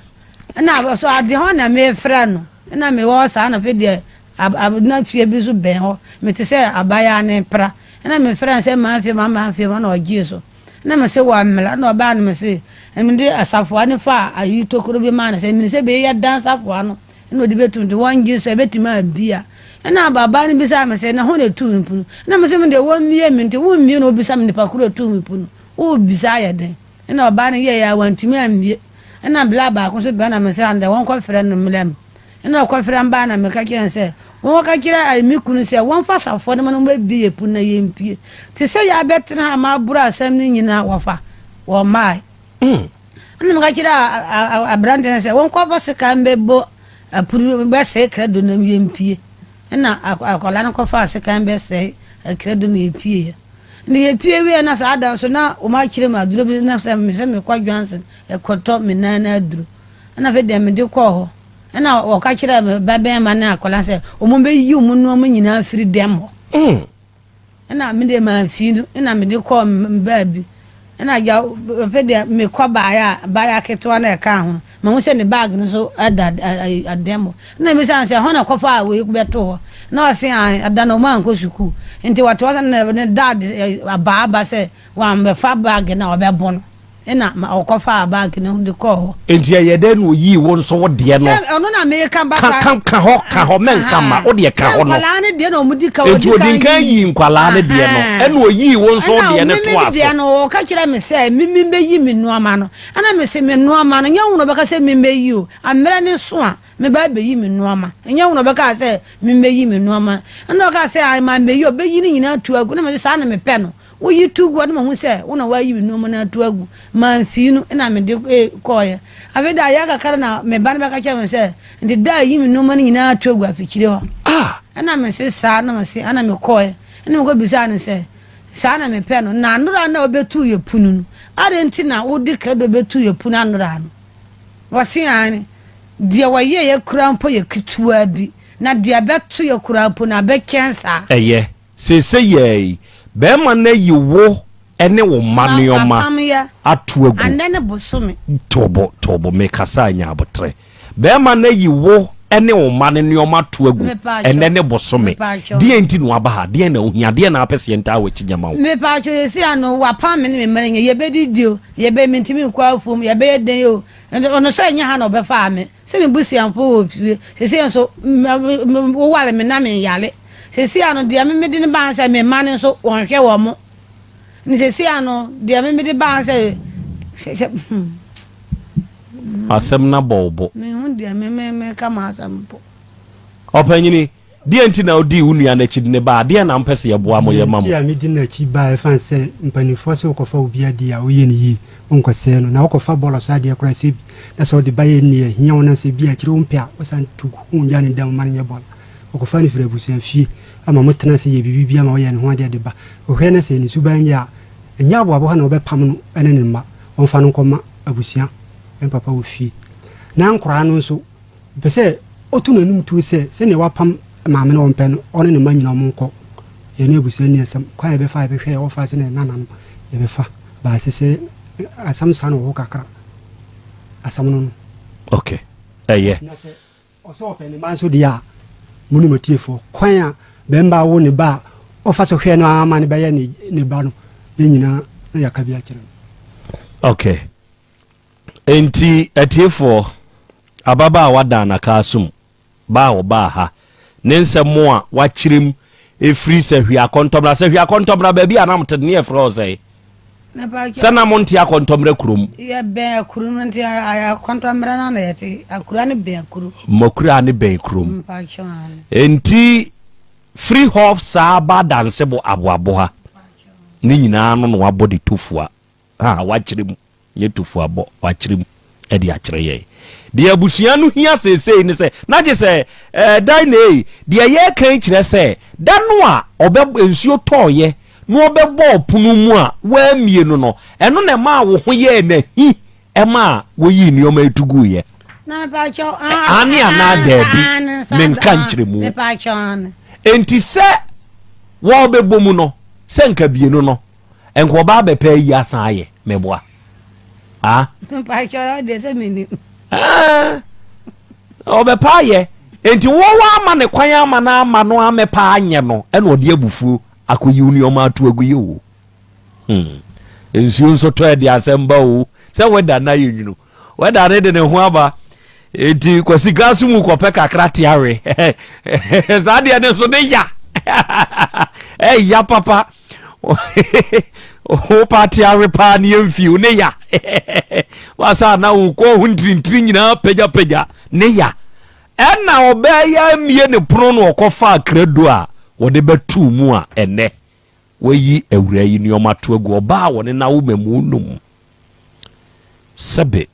ɛna so ade hɔ na mefrɛ no ɛna mewɔ saa na afei deɛ Ab ab na fie bi nso bɛn hɔ. Mete sɛ abaayaa no repra. Ɛna mefrɛɛ no sɛ Mamfie ma Mamfie ma na ɔgyee so. Ɛna mese wammra. Ɛna ɔbaa no mese ɛna mede asafoa no faa ayi tokuro bi maa no sɛ mene sɛ bɛyɛ dan safoa no ɛna ɔde bɛtum nti wɔngye so ɛbɛtumi abia. Ɛna ababaa no bisaa me sɛ na hɔ na ɛtuu me pono. Ɛna mese me deɛ wɔmmie me nti wommie na wobisa me nipa koro ɛtuu me pono. Wobisa ayɛ dɛn? Ɛna ɔbaa no yɛeɛ a wantumi ammie. Ɛna bla baako nso bɛn na mese andɛ wɔnkɔfrɛ no mmra mu. Ɛnna ɔkɔfrɛɛ mbaa na meka kyerɛɛ no sɛ, Wɔnkɔka nkyerɛ me kunu sɛ wɔmfa safoa no ma no mmɛbue yɛn pon na yɛmpue. Te sɛ yɛabɛtena ha ma aboro asɛm no nyinaa, wɔfa, wɔmmae. Ɛnna meka kyerɛɛ aberante no sɛ wɔnkɔfa sekan mmɛbɔ apono bɛsɛe krado no na yɛmpue. Ɛnna akwadaa no kɔfaa sekan bɛsɛe krado no na yɛpueeɛ. Na yɛpue wieeɛ na saa da nso na wɔakyerɛ me aduro bi na sɛ sɛ mekɔ Johnson kɔtɔ me nan no aduro. Ɛnna afei deɛ mede kɔɔ hɔ. Ɛnna wɔka kyerɛɛ me babarima ne akwadaa sɛ wɔbɛyi wɔn nneɛma nyinaa afiri dɛm hɔ. Ɛnna me deɛ mamfii no, ɛnna mede kɔɔ me baabi. Ɛnna agya afei deɛ mekɔ baeɛ a, baeɛ ketewa no a ɛka ho no, mahu sɛ ne baage no nso da dɛm hɔ. Ɛnna mebisa no sɛ, hɔ na kɔfaa wei bɛtoo hɔ? Na ɔse ae, ada no ɔmankɔ sukuu. Nti wɔte hɔ sɛ ne dad abaa aba sɛ wammɛfa baage no a ɔbɛbo no. Ɛna ma ɔkɔfaa bag no de kɔɔ hɔ. Enti ɛyɛ dɛn na oyii wo nso wo deɛ no? Sɛ ɔno na meka ba saa. Ka ka hɔ ka hɔ mɛnka mma wo deɛ ka hɔ no. Sɛ nkwadaa no deɛ na wɔn di ka Enti odi nkan yii nkwadaa no deɛ no ɛna oyii wo nso wo deɛ no toa so. Ɛna mimi deɛ no ɔka kyerɛ me sɛ mimi mbɛyi me nnoɔma no ɛna me se me nnoɔma no nyɛ wo na ɔbɛka sɛ me mbɛyi o ammerɛ ne so a me ba abɛyi me nnoɔma nyɛ wo na ɔbɛka sɛ me mbɛyi me nnoɔma ɛna ɔka sɛ ae ma mbɛyi ɔbɛyi ne nyinaa tu agu na me se saa na mepɛ no Woyi to gu a, na mahu sɛ wo na woayi me nnoɔma no ato agu. Mamfii no, ɛnna mede kɔeɛ. Afei de ayɛ kakra na me ba no bɛka kyerɛɛ me sɛ, Nti da a yi me nnoɔma no nyinaa ato agu afikyire hɔ. Ɛnna mese, Saa na mese, ɛnna mekɔeɛ. Ɛnna mekɔbisaa no sɛ, Saa na mepɛ no? Na anora no a wobɛtuu yɛn pono no, adɛn nti na wode krado bɛtuu yɛn pono anora no? Ɔse, Aane, deɛ wɔyɛeɛ koraa mpo yɛ ketewa bi, na deɛ ɛbɛto yɛ koraa mpo no, abɛkyɛn saa. Ɛyɛ. Seesei ara yi, barima no ayi wo ne wo mma nneɛma ato agu. To bo, to bo, mekasa a nya aboterɛ. Barima no ayi wo ne wo mma no nneɛma ato agu ɛnnɛ ne bosome. Deɛn nti na waba ha? Deɛn na wohia? Deɛn na wopɛ sɛ yɛntaa w'akyi nyɛ ma wo? Mepatwo, seesei ano, wapam me ne me mma no nyinaa. Yɛbɛdidi o, yɛbɛ, mentumi nkɔ afuom, yɛbɛyɛ dɛn o. Ɔno sɛ ɛnyɛ ha na ɔbɛfaa me. Sɛ me busuamfoɔ wɔ fie. Seesei nso, woware me na menyare. Seesei ano deɛ me mede no baa sɛ me mma no nso wɔnhwɛ wɔn mo. Ne seesei ano deɛ me mede baa sɛ hyɛ hmm. Asɛm no abɔ wo bo. Mehu deɛ me me meka m'asɛm mpo. Ɔpanyini, deɛ nti na wodii wo nua no akyi de no baa? Deɛn na mopɛ sɛ yɛboa mo yɛma mo? Deɛ nti a medi n'akyi baa ɛfane sɛ mpaninfoɔ sɛ wokɔfa obi adeɛ a woyɛ no yie wonkɔsɛe no na wokɔfa bɔlɔ so adeɛ koraa sɛ bi na sɛ wode ba yɛ nni ahia wo na sɛ bi akyire wompɛ a wosan to gu wongya ne dam ma no nyɛ bɔlɔ. Ɔkɔfa no firi abusua fie ma motena ase yɛ biribi biara ma ɔyɛ ne ho adeɛ de ba. Ɔhwɛ na sɛ ne suban nyɛ a, ɛnyɛ aboaboha na wɔbɛpam no ne ne mma. Wɔmfa no nkɔma abusua papa wɔ fie. Na nkoraa no nso, ɔpɛ sɛ ɔto n'anom tuo sɛ sɛdeɛ wapam maame no ɔmpɛ no, ɔne ne mma nyinaa wɔnkɔ. Yɛne abusua nni asɛm. Kwan a yɛbɛfa a yɛbɛhwɛ yɛn wɔfa ase ne yɛn nananom yɛbɛfa. Baase sɛ asɛm saa na wɔ hɔ kakra. Asɛm no no. Okay. Ɛyɛ. Na sɛ Ɔsɛ ɔpɛ ne mma nso deɛ a, mo ne mo atiefoɔ, kwan a bɛmma awo ne ba a ɔfa so hwɛ no ara ma no bɛyɛ ne ne ba no, yɛn nyinaa na yɛaka bi akyerɛ no. Ok. Enti atiefoɔ, ababaawa Dan Akasum ba a ɔbaa ha, ne nsɛm a wakyerɛ mu ɛfiri Sahwi Akɔntɔmmra. Sahwi Akɔntɔmmra, baabi a na mote no, ne yɛfrɛ hɔ sɛn? Sɛ na monte akɔntɔmmerɛ kurom. Yɛbɛn akuro no nti akɔntɔmmerɛ no na yɛte. Akura no bɛn akuro. Makura no bɛn kurom. Enti firi hɔ saa ba Dansebo aboaboha ne nyinaa no na wabɔ de tofua a wakyerɛ mu. Nyɛ tofuabɔ, wakyerɛ mu de akyerɛ yɛn. Deɛ abusua no hia seesei ne sɛ, na gye sɛ ɛɛ dan na ei, deɛ yɛreka yi kyerɛ sɛ, da no a ɔbɛ nsuo tɔeɛ na ɔbɛbɔɔ pono mu a wammie no no, ɛno na ɛmaa wo ho yɛɛ no ahi ɛmaa woyii nneɛma yi to guiɛ. Na mepaakyɛw, Aane anaa daabi, menka nkyerɛ mu. Mepaakyɛw, aane. Enti sɛ wɔrebɛbɔ mu no, sɛ nka bienu no, Nka ɔbaa bɛpɛ ayi asan ayɛ meboa. Ah. Mpakyɛ deɛ sɛ menim. Ah. Ɔbɛpɛ ayɛ. Enti wo ama ne kwan ama no ama no amɛpɛ anyɛ no ɛna ɔde abufuo akɔyi wo nneɛma ato agu yi o. Hmm. Nsuo nso tɔ ɛde asɛm ba o. Sɛ wɛda no ayɛ nwunu. Wɛda no de ne ho aba. Enti Kwasi gas mu kɔpɛ kakra te awe. Saa deɛ no nso ne ya. Ɛya papa. Wo pa te awe paa ne yɛmfi ne ya. Wasa na wo kɔn ho ntirintiri nyinaa pagyapagya ne ya. Ɛna ɔbaa yi amie ne pono na ɔkɔfaa krado a wɔde bɛtoo mu a ɛnɛ wayi awuraa yi nneɛma to agu ɔbaa a wɔne n'awoma mu num. Sɛbe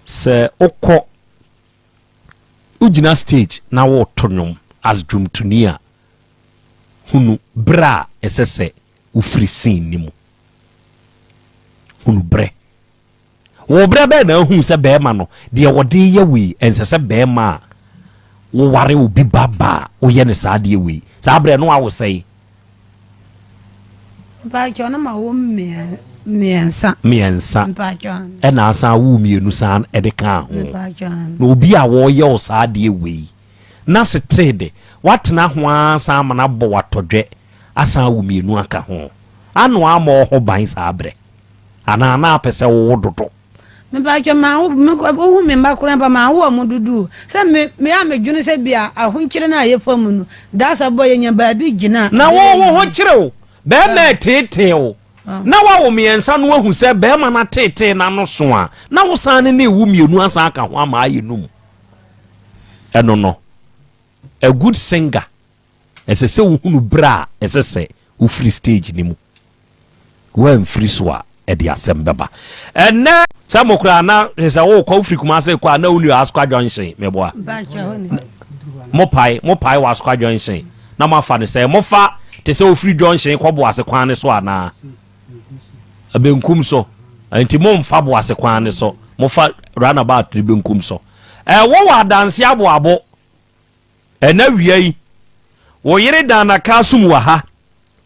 Sɛ wokɔ, wogyina stage na woreto nnwom as dwomtoni a, hunu berɛ a ɛsɛ sɛ wofiri scene no mu. Hunu berɛ. Wɔ berɛ bɛn na ahunu sɛ bɛrima no, deɛ wɔde yɛ wei, ɛnsɛ sɛ bɛrima a woware obi ba ba a woyɛ no saa adeɛ wei. Saa berɛ no awo sɛe. Mpakyɛw na ma wo mmiɛnsa. Mmiɛnsa. Mpakyɛw. Ɛna asan awo mmienu san ɛde kaa ho. Mpakyɛw. Na obi a wɔyɛ wo saa adeɛ wei na setee de watena ho ara san ama no abɔ watɔdwɛ asan awo mmienu aka ho. Ano ama ɔho ban saa berɛ anaa na apɛ sɛ wowo dodo. Mepakyɛ ma wo me wohu me mma koraa mpa ma wo wɔn dodo o sɛ me me a medwene sɛ bi a ahokyere no a yɛfa mu no daasa bɔ yɛnya baabi gyina a Na wo ɛbɛyɛ wo ho yie. kyere wo bɛrima ɛteetee wo na wawo mmiɛnsa no wahu sɛ bɛrima no ateetee n'ano so a na wo san ne ne wo mmienu asan aka ho ama ayɛ num ɛno no a good singer Ɛsɛ sɛ wohunu berɛ a ɛsɛ sɛ wofiri stage no mu. Woamfiri so a, ɛde asɛm bɛba. Ɛnnɛ. Sɛ mo koraa na sɛ wokɔ wofiri Kumase kɔ a na wonni Asukwa Junction meboa. Mo pae mo pae wɔ Asukwa Junction na mo afa no sɛ mofa te sɛ wofiri Junction kɔ Boase kwan no so anaa benkum so. Nti momfa Boase kwan no so mofa roundabout no benkum so. Ɛwɔ wɔ adanse aboabo. Ɛnnɛ awia yi, wo yere dan n'akaasum wɔ ha.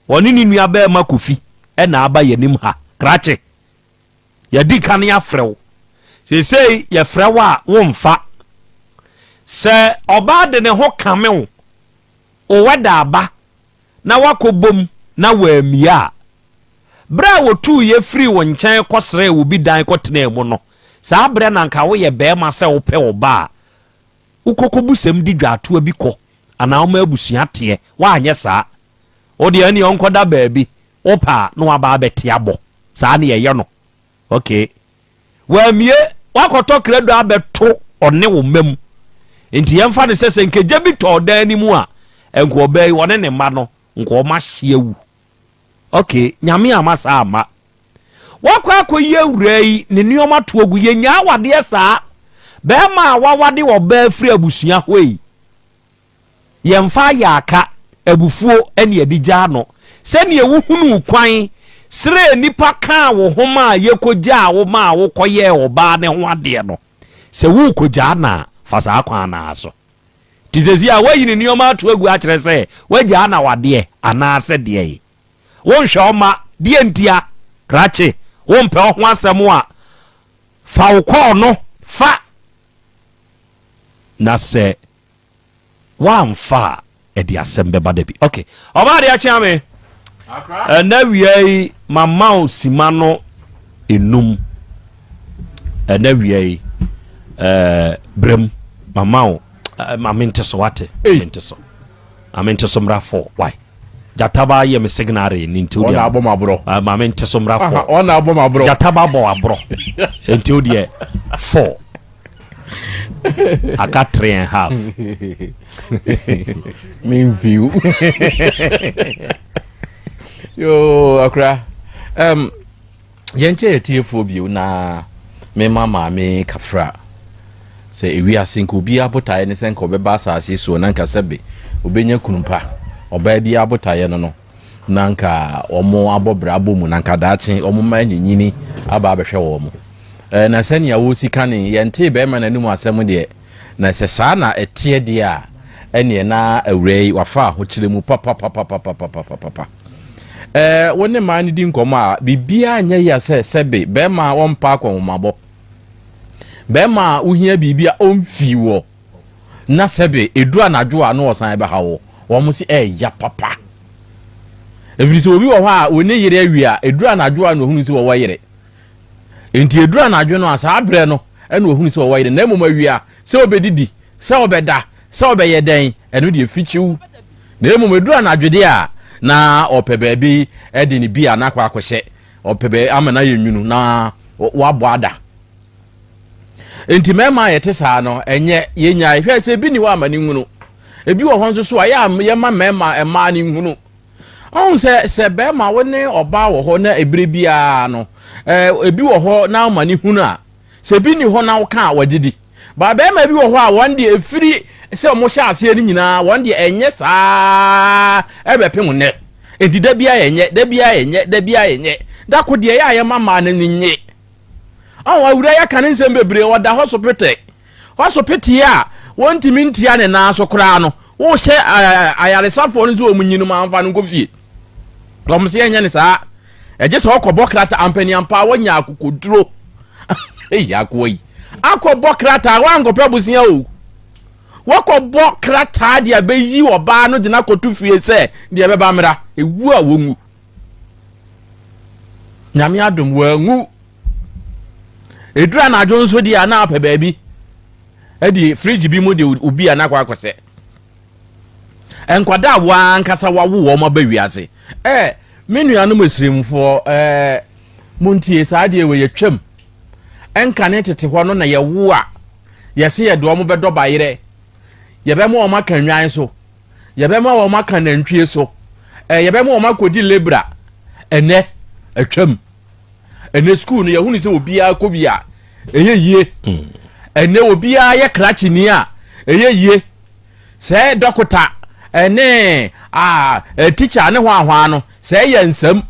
Ɔne ne nuabarima Kofi na aba yɛn anim ha. Krakye, yɛadi kan afrɛ wo. Seesei yɛfrɛ wo a, womfa. Sɛ ɔbaa de ne ho kame wo, wo wɛda aba na woakɔbom na wammia a, berɛ a wɔtuiɛ firii wo nkyɛn kɔsrɛɛ obi dan kɔtenaa mu no, saa berɛ na anka woyɛ barima sɛ wopɛ ɔbaa a, Wokɔkɔbusɛm di dwaatoa bi kɔ anaa woma abusua teɛ, woanyɛ saa. Wo deɛ ɛneɛ ɔnkɔda baabi, wopɛ a na waba abɛte abɔ. Saa ne yɛyɛ no. Okay. Wammie, woakɔtɔ krado abɛto ɔne wo mma mu. Nti yɛmfa no sɛ sɛ nka gya bi tɔ ɔdan no mu a, nka ɔbaa yi ɔne ne mma no, nka wɔn ahye awu. Okay, Nyame amma saa amma. Wakɔ akɔyi awuraa yi ne nneɛma to agu. Yɛnyaa awadeɛ saa. Bɛrima a wawade ɔbaa firi abusua hɔ yi, yɛmfa ayɛ aka, abufuo ne yɛde gyaa no. Sɛdeɛ wohunuu kwan srɛɛ nnipa kaa wo ho maa yɛkɔgyaa wo maa wokɔyɛɛ ɔbaa no ho adeɛ no, sɛ worekɔgyaa no a, fa saa kwan no ara so. Nti seesei a woayi ne nneɛma ato agu akyerɛ sɛ woagyaa no awadeɛ anaasɛ deɛn? Wonhwɛ wo mma, deɛ ntia? Krakye, wompɛ wo ho asɛm a, fa wo kɔɔ no fa. Na sɛ woamfa a, ɛde asɛm bɛba da bi. Ok, ɔbaa deɛ akyea me. Ɛnɛ wia yi, mama wo sima no enum. Ɛnɛ wia yi, ɛɛ, brɛm, mama wo, ma mente so wate, mente so. Ma mente so mmra fɔ, why? Gyataba yɛ me signare ni nti Ɔna abɔ m'aborɔ. Ah, ma me nte so mmra fɔ. Ɔna abɔ m'aborɔ. Gyataba bɔ aborɔ. Nti wo deɛ four. Aka 3.5. Me view. Yo, akora. Yɛnkyɛ atiefoɔ bio na mema maame kafra sɛ ewiase nka obiara botaeɛ ne sɛ nka ɔbɛba asase soɔ na nka sɛbe ɔbɛnya kunu pa. Ɔbaa biara botaeɛ no no na nka wɔn abɔ bra abɔ mu na nka daakye wɔn mma anyinyini aba abɛhwɛ wɔn. Eh, na sɛnea wɔsi kane yɛntee bɛrima n'anim asɛm deɛ, na sɛ saa na ɛteɛ deɛ a, ɛneɛ na awuraa yi wafa ahokyerɛ mu papapapapapapapa. Ɛɛ, wo ne mmaa no di nkɔmmɔ a, biribiara nyɛ ya sɛ sɛbe bɛrima a ɔmpa akɔnhomabɔ, bɛrima a wohia biribi a ɔmfii wɔ, na sɛbe ɛduru anadwo a na ɔsan bɛha wo. Wɔn se ɛɛya papa. Ɛfiri sɛ obi wɔ hɔ a ɔne yere awie a, ɛduru anadwo a na ɔhunu sɛ wɔwɔ yere. Enti ɛduru anadwo no a, saa berɛ no na ɔhunu sɛ ɔwɔ yere, na mmom awia, sɛ ɔbɛdidi, sɛ ɔbɛda, sɛ ɔbɛyɛ dɛn, ɛno deɛ fikyiw. Na mmom ɛduru anadwo deɛ a, na ɔpɛ baabi de ne bia no akɔ akɔhyɛ, ɔpɛ baabi ama no ayɛ nwunu na wabɔ ada. Enti mmarima a yɛte saa no, ɛnyɛ yɛnyae. Hwɛ sɛ ebi ni hɔ a ma ne nhunu. Ebi wɔ hɔ nso so a, yɛ a yɛma mmarima mmaa no nhunu. Ɔhu sɛ sɛ bɛrima wo ne ɔbaa wɔ hɔ na ebere biara no, ɛɛ ebi wɔ hɔ na ɔma ne hunu a, sɛ ebi ni hɔ na woka a wɔgye di. Ba bɛrima bi wɔ hɔ a wɔn deɛ efiri sɛ wɔn hyɛ aseɛ no nyinaa wɔn deɛ ɛnyɛ saa ɛbɛpem nnɛ. Enti da biara yɛnyɛ, da biara yɛnyɛ, da biara yɛnyɛ. Da ko deɛ yɛ a yɛma mmaa no ani nye. Ɔho awura yɛ ka ne nsɛm bebree ɔda hɔ so pete. Hɔ so petee a wɔntumi ntia ne nan so koraa no, wohyɛ ayaresafoɔ no sɛ wɔn nyi no ma amfa no nkɔ fie. Wɔn sɛ yɛnyɛ ne saa. Ɛgye sɛ ɔkɔbɔ krataa ampaniampa wɔnya akokoduro. Eyi akoa yi. Akɔbɔ krataa wankɔpɛ abusua o. Wɔkɔbɔ krataa de abɛyi ɔbaa no de no akɔto fie sɛ deɛ ɛbɛba mmra. Ewu a wɔnwu. Nyame adom wɔanwu. Ɛduru anadwo nso deɛ a na apɛ baabi ɛde fridge bi mu de obi a na akɔ akɔhyɛ. Nkwadaa a wɔankasa wawo wɔn aba wiase. Ɛɛ me nuanom asirimfoɔ ɛɛ montie saa deɛ wɔ yɛtwam. Ɛnka ne tete hɔ no na yɛwo a yɛse yɛde wɔn bɛdɔ bayerɛ. Yɛbɛma wɔn aka nnwan so. Yɛbɛma wɔn aka nantwie so. Ɛɛ yɛbɛma wɔn akɔdi lebra. Ɛnɛ atwam. Ɛnɛ sukuu no yɛhunu sɛ obiara kɔ bi a ɛyɛ yie. Mm. Ɛnɛ obiara yɛ krakyeni a ɛyɛ yie. Sɛ dɔkota ɛne tikya ne hwanhwaa no sɛ ɛyɛ nsɛm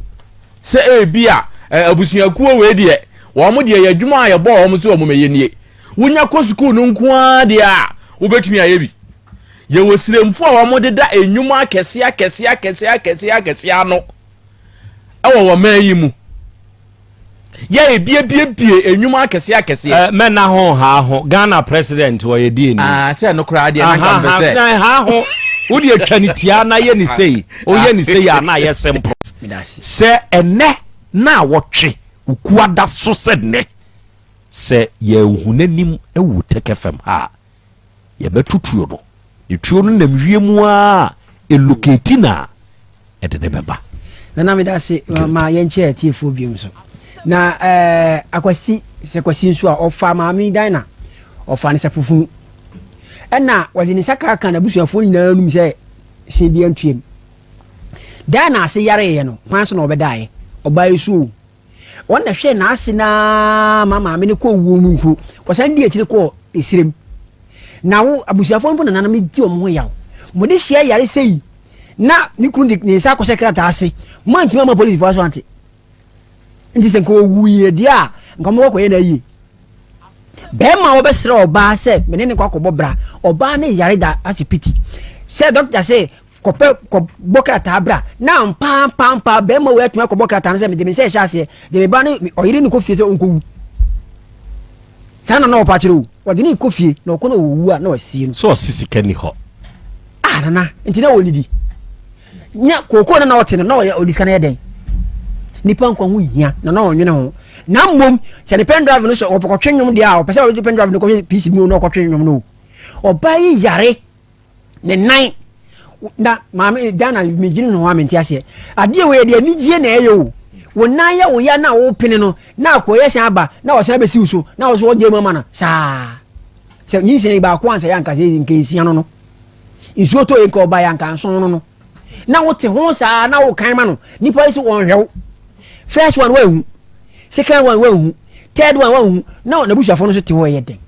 sɛ ebi a abusuakuo wei deɛ wɔn deɛ yɛ adwuma a yɛbɔ wɔn sɛ wɔn mɛyɛ nie. Wonya kɔ sukuu no nko ara deɛ a wobɛtumi ayɛ bi. Yɛwɔ siremfo a wɔdeda nnwuma akɛseɛ akɛseɛ akɛseɛ akɛseɛ akɛseɛ ano. Ɛwɔ wɔ man yi mu. Yɛ ebiebiebie nnwuma akɛseɛ akɛseɛ. Ɛ mɛna ho ha ho Ghana president wɔ yɛ die ni. Aa sɛ no koraa deɛ na nka mpɛ sɛ. Na ha ho wo deɛ twa ne tia na yɛ ne sei oyɛ ne sei a na ayɛ simple. Sɛ ɛnɛ na wɔtwe okuada so sɛ nnɛ sɛ yɛnhu n'anim wɔ Tech FM ha a. Yɛbɛto tuo no. Ne tuo no nam wiem ara a, eloketi no a, ɛde ne bɛba. Nana meda ase ma yɛnkyɛ atiefoɔ biom so na eh, akwasi sɛ kwasi nso a ɔfa maame Dinah ɔfa ne sapofunu ɛna wɔde ne nsa kaka n'abusuafoɔ nyinaa num sɛ se bi antuam Dinah ase yareeɛ no kwan so na ɔbɛdaeɛ ɔbaa yi so o Wɔn na hwɛɛ n'ase no ara ma maame no kɔɔ wuo mu mpo. Wɔsan dii akyire kɔɔ esirem. Na wo abusuafoɔ mpo nananom di wɔn ho yaw. Mode hyia yare sei na ne kunu de ne nsa akɔhyɛ krataa ase. Moantumi amma polisifoɔ aso ante. Nti sɛ nka ɔwuiɛ deɛ a, nka wɔbɛkɔ akɔyɛ no ayie. Bɛrima a wɔbɛsrɛ ɔbaa sɛ me ne ne kɔ akɔbɔ bra, ɔbaa no yare da asipiti. Sɛ dɔkta sɛ kɔpɛ kɔbɔ krataa bra na ampaampaampa bɛrima wei atumi akɔbɔ krataa no sɛ mede me nsa ɛhyɛ aseɛ de me ba ne ɔyere no kɔ fie sɛ ɔnkɔwu saa na na ɔpa kyerɛ o ɔde ne kɔ fie na ɔkɔ na ɔwu a na wasie no sɛ ɔse sika ni hɔ ah nana nti na ɔnidi nya kookoo na na ɔte no na ɔyɛ ɔde sika no yɛ dɛn nipa nkwa ho hia na na ɔnwene ho na mmom sɛ ne pen drive no sɛ ɔpɛkɔtwe nnwom deɛ a ɔpɛ sɛ ɔde pen drive no kɔhwɛ pc mu na ɔkɔtwe nnwom no o ɔbaa yi yare ne nan. Na maame Ghana megyina ne ho a mente aseɛ. Adeɛ wei yɛde anigyeɛ na ɛyɛ o. Wo nan yɛ wo ya na wopene no na akɔyɛ san aba na ɔsan bɛsi wo so na wo so wɔgye mu ama no saa. Sɛ nyinsɛn yi baako ansa yɛ anka sɛ nka nsia no no. Nsuo tɔ yɛ nka ɔba yɛ anka nson no no. Na wote ho saa na wokan ma no. Nipa yi so wɔnhwɛ wo. First one wanhu. Second one wanhu. Third one wanhu. Na n'abusuafoɔ no nso te hɔ ɛyɛ dɛn.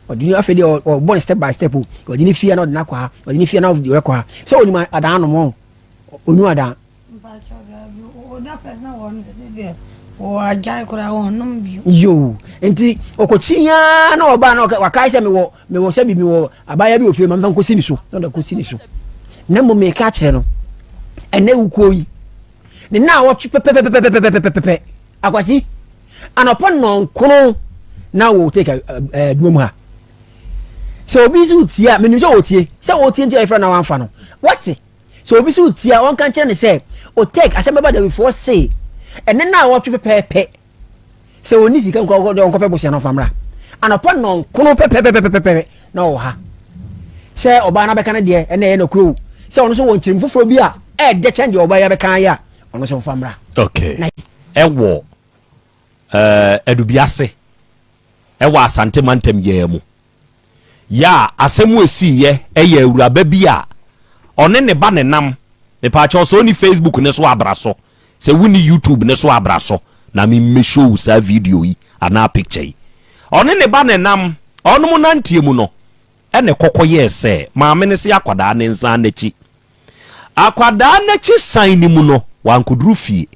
Ɔde ne afei deɛ ɔbɔ ne step by step o. Ɔde ne fie na ɔde no akɔ ha. Ɔde ne fie na ɔde akɔ ha. Sɛ onim adan nom wɔn. Onyu adan. Yoo. Nti ɔkɔkyi yaa na ɔbaa na wakae sɛ mewɔ mewɔ sɛ bi mewɔ abaayewa bi wɔ fie ma mfa nkɔsi ne so na ɔde akɔsi ne so. Na mmom meka akyerɛ no ɛnɛ wukuo yi ne nna a wɔtwe pɛpɛpɛpɛpɛpɛpɛ akwasi Anɔpa nnɔnkron na wɔ take adwuma mu ha. Sɛ obi nso tie a, menim sɛ ɔtie. Sɛ ɔtie nti a yɛfrɛ na wamfa no. Wate? Sɛ obi nso tie a, ɔnka nkyerɛ ne sɛ, ɔtake asɛm bɛba Dawifoɔ se, ɛnɛ na wɔtwe pɛpɛɛpɛ. Sɛ ɔni sika nkɔ ɔnkɔpɛ bosea na ɔfa mmra. Anɔpa nnɔnkron pɛpɛpɛpɛpɛpɛ na ɔwɔ ha. Sɛ ɔbaa no abɛka no deɛ, ɛnna ɛyɛ nokorɛ o. Sɛ ɔno nso wɔ nkyerɛmu foforɔ bi a ɛɛdɛ kyɛn deɛ ɔbaa yi abɛka ayɛ a, ɔno nso mfa mmra. Okay. Na ɛwɔ Adubiase ɛwɔ Asante mantam yiaa mu. Yɛ a asɛm a ɛsiiɛ ɛyɛ awuraba bi a ɔne ne ba nenam. Mepaakyɛw sɛ wonni Facebook ne so abra so, sɛ wonni YouTube ne so abra so na me mmɛ show wo saa video yi anaa picture yi. Ɔne ne ba nenam, ɔnom nanteɛ mu no ɛna ɛkɔkɔ yɛɛ sɛ maame no se akwadaa no nsan n'akyi. Akwadaa no akyi san no mu no, wankoduru fie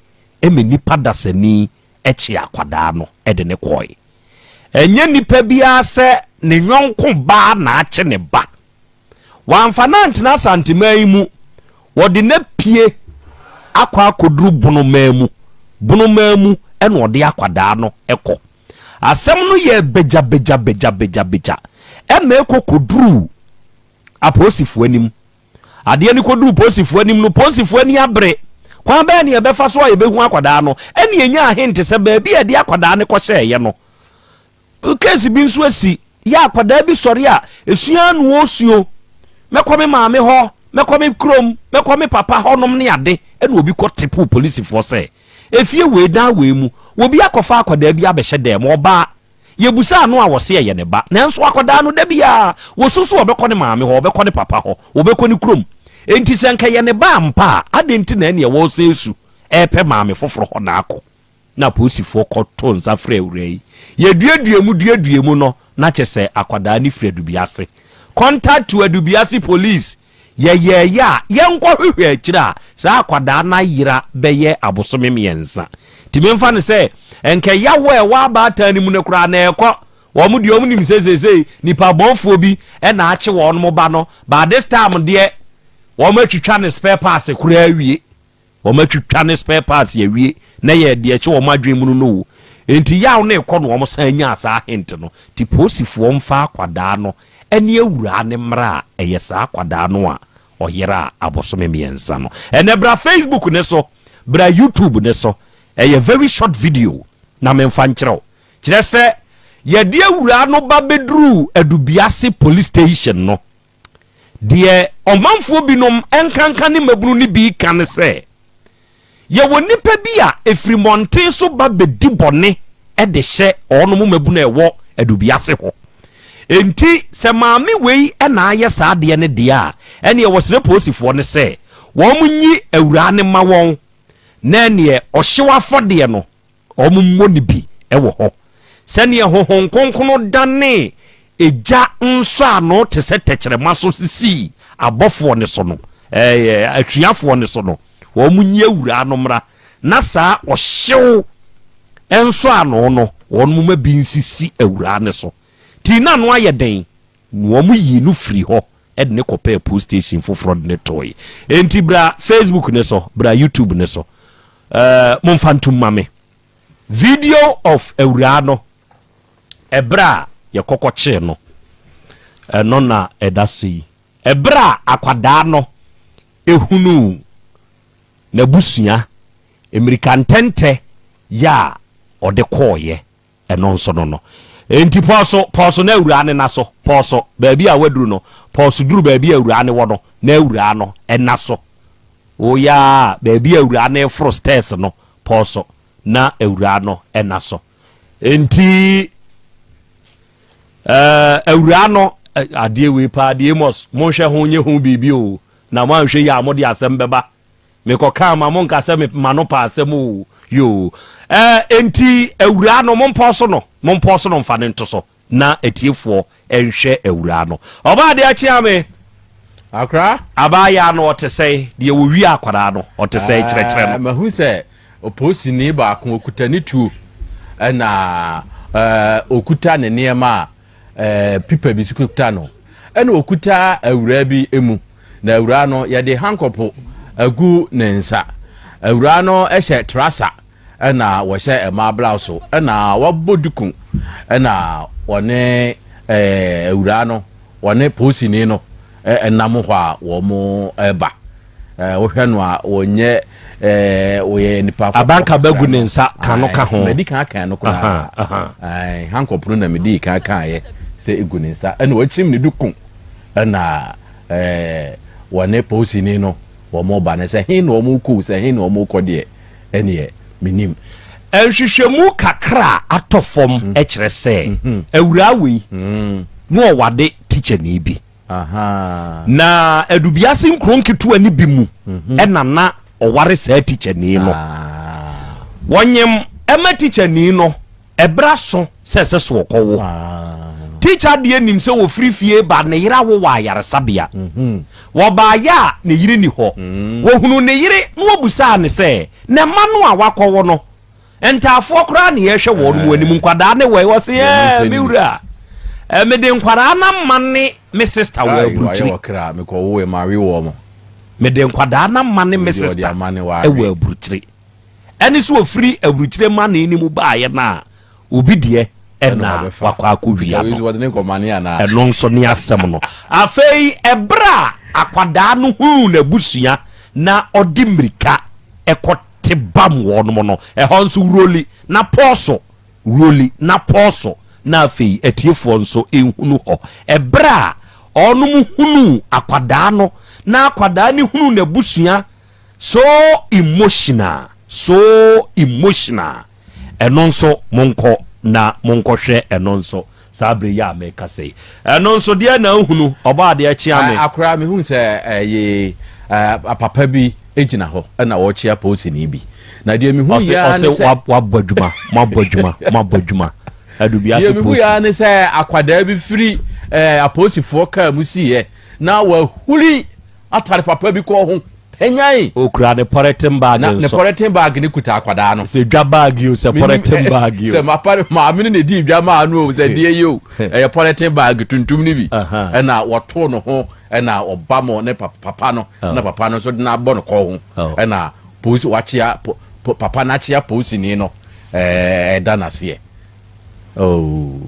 ma nnipa dasani kyee akwadaa no de no kɔe. Ɛnyɛ nipa biara sɛ ne yɔnko baa na akye ne ba. Wamfa no antena Asanteman yi mu, wɔde no apue akɔ akɔduru Bonoman mu. Bonoman mu na ɔde akwadaa no kɔ. Asɛm no yɛɛ bagyabagyabagyabagyabagya ma ɛkɔ kɔduruu apolisifoɔ anim. Adeɛ no kɔduruu polisifoɔ anim no, polisifoɔ ani abere. Kwan bɛn ne yɛbɛfa so a yɛbɛhu akwadaa no? Ɛne yɛnyaa hint sɛ baabi a yɛde akwadaa no kɔhyɛeɛ no, case bi nso asi. Yɛ akwadaa bi sɔre a, ɛsua na ɔresuo. Mɛkɔ me maame hɔ, mɛkɔ me kurom, mɛkɔ me papa hɔnom ne ade. Ɛna obi kɔ tepoo polisifoɔ sɛ, efie wei, dan wei mu, obi akɔfa akwadaa bi abɛhyɛ dan mu, ɔbaa. Yɛbusaa no a ɔse ɛyɛ ne ba. Nanso akwadaa no da biara wɔsu sɛ ɔbɛkɔ ne maame hɔ, ɔbɛkɔ ne papa hɔ, ɔbɛkɔ ne kurom. Enti sɛ anka ɛyɛ ne ba ampa a, adɛn nti na ɛneɛ wɔresan su repɛ maame foforɔ hɔ na akɔ? Na apolisifoɔ kɔto nsa frɛ awuraa yi. Yɛduadua mu duadua mu no, na kyerɛ sɛ akwadaa no firi Adubiase. Contact to Adubiase Police Yɛyɛeɛ a, yɛnkɔhwehwɛ akyire a, saa akwadaa no ayera bɛyɛ abosome mmiɛnsa. Nti memfa no sɛ, nka yaw a ɛwɔ abaatan no mu no koraa na ɛrekɔ. Wɔn deɛ wɔn nim sɛ seesei nipa bɔnfoɔ bi na akye wɔn ba no, but this time deɛ wɔn atwitwa ne spare parts koraa awie. Wɔatwitwa ne spare parts awie na yɛ deɛ ɛhyɛ wɔn adwene mu no no o. Enti yaw no rekɔ no wɔn san nyaa saa hint no. Nti polisifoɔ mfa akwadaa no ne awuraa no mmra a ɛyɛ saa akwadaa no a ɔyeraa abosome mmiɛnsa no. Ɛnɛ bra Facebook no so, bra YouTube no so. Ɛyɛ very short video na memfa nkyerɛ wo. Kyerɛ sɛ yɛde awuraa no ba bɛduruu Adubiase police station no, Deɛ ɔmanfoɔ binom nkanka ne mmabunu no bi ka ne sɛ, yɛwɔ nnipa bi a ɛfiri mmɔnten so ba bɛdi bɔne de hyɛ wɔnom mmabunu a ɛwɔ adubiase hɔ. Enti sɛ maame wei na ayɛ saa adeɛ no deɛ a, ɛneɛ wɔsrɛ polisifoɔ no sɛ wɔn nyi awuraa no mma wɔn na ɛneɛ ɔhyew afɔdeɛ no Wɔmmɔ no bi wɔ hɔ. Sɛdeɛ Honhom Kronkron danee egya nsɔano te sɛ tɛkyerɛma so sisii abɔfoɔ no so no, ɛɛ, asuafoɔ no so no, wɔnyi awuraa no mmra, na saa ɔhyew nsɔano no, wɔn mma bi nsisi awuraa no so. Nti na ano ayɛ den, na wɔyii no firii hɔ de no kɔpɛɛ post station foforɔ de no tooe. Enti bra Facebook no so, bra YouTube no so. Eh, momfa ntom ma me. Video of awuraa no, ɛberɛ a yɛkɔkɔ kyee no, ɛno na ɛda so yi. Ɛberɛ a akwadaa no ehunuu n'abusua, mmirika ntɛntɛ yɛ a ɔde kɔɔeɛ, ɛno nso no no. Enti pɔɔso, pɔɔso na awuraa no na so. Pɔɔso, baabi a waduru no, pɔɔso duru baabi a awuraa no wɔ no, na awuraa no na so. Woyɛ a, baabi a awuraa no reforo stairs no, pɔɔso na awuraa no na so. Enti, eh, awuraa no, eh, adeɛ wei paa deɛ Amos, monhwɛ ho nyɛ ho biribi o, na moanhwɛ yie a mode asɛm bɛba. Mekɔkaa ma monka sɛ me ma no pa asɛm o, yoo. Eh, enti awuraa no, mompɔɔso no, mompɔɔso no mfa no nto so. Na atiefoɔ nhwɛ awuraa no. Ɔbaa deɛ akyea me. Akora. Abaayaa no ɔte sɛn? Deɛ wɔwia akwadaa no ɔte sɛn? Kyerɛkyerɛ no. Mahu sɛ opolisini baako ɔkuta ne tuo ɛna ɔkuta ne nneɛma a pipa bi nso kuta no ɛna ɔkuta awuraa bi mu na awuraa no yɛde hankɔpo agu ne nsa. Awuraa no hyɛ trasa ɛna wɔhyɛ mmaa blouse ɛna wɔabɔ duku ɛna wɔne ɛɛ awuraa no wɔne polisini no ɛnam hɔ a wɔn ɛba ɛɛ wohwɛ no a wɔnyɛ ɛɛ wɔyɛ nipa kɔkɔɔ Abanka bɛgu ne nsa ka no ka ho. Mɛdi kan kan no koraa ɛɛ hankɔp no na mɛdi kan kan yɛ sɛ egu ne nsa ɛna wɔakyim ne duku ɛna ɛɛ wɔne polisini no wɔn ba no sɛ he na wɔn kɔ sɛ he na wɔn kɔ deɛ. Ɛnneɛ, mennim. Nhwehwɛmu kakra a atɔ fam kyerɛ sɛ awuraa wei na ɔwade tikyani bi. Na Adubiase nkuro nketewa no bi mu na na ɔware saa tikyani no. Wɔnyem ma tikyani no Ɛberɛ aso sɛ ɛsɛ sɛ ɔkɔwo. Tikya deɛ nim sɛ wɔfiri fie ba ne yere awo wɔ ayaresabea. Wɔbaeɛ a ne yere nni hɔ. Wɔhunuu ne yere na wɔbisaa no sɛ, Ne mma no a woakɔwo no, ntaafoɔ koraa na yɛrehwɛ wɔn mo anim, nkwadaa ne wɔ he? Ɔse, Ɛɛ, me wura, mede nkwadaa no ama ne me sista wɔ aburukyiri. Mede nkwadaa no ama ne me sista wɔ aburukyiri. Ɛne sɛ ɔfiri aburukyire manee no mu baeɛ no a, obi deɛ na wakɔ akɔwia no. Ɛno nso ne asɛm no. Afei ɛberɛ a akwadaa no hunuu n'abusua na ɔde mmirika kɔte bam wɔnom no, ɛhɔ nso Roli na pɔɔso, Roli na pɔɔso, na afei atiefoɔ nso nhunu hɔ. Ɛberɛ a wɔnom hunuu akwadaa no na akwadaa no hunuu n'abusua So emotional so emotional ɛno nso monkɔ na monkɔhwɛ ɛno nso saa bere yi a mekasa yi ɛno nso deɛ na ahunu ɔbɔ adeɛ kyea me. Akora mehu sɛ ɛyi papa bi gyina hɔ na ɔrekyea polisini bi na deɛ mehu yi ara ne sɛ ɔse wabɔ adwuma moabɔ adwuma moabɔ adwuma Adubiase deɛ mehu yi ara ne sɛ akwadaa bi firi apolisifoɔ kaa mu siiɛ na wahuri Atare papa bi kɔɔ ho panyan. Okura ne pɔrɛten baage nso. Na ne pɔrɛten baage no kuta akwadaa no. Sɛ dwa baage o, sɛ pɔrɛten baage o. Sɛ mapa maame no na edi dwa maa no o, sɛ deɛ yi o, ɛyɛ pɔrɛten baage tuntum no bi. Ɛna wɔtoo no ho, ɛna ɔba mo ne papa no, ɛna papa no nso de no abɔ no kɔn ho, ɛna polisi wakyea papa no akyea polisini no ɛda n'aseɛ. Oh.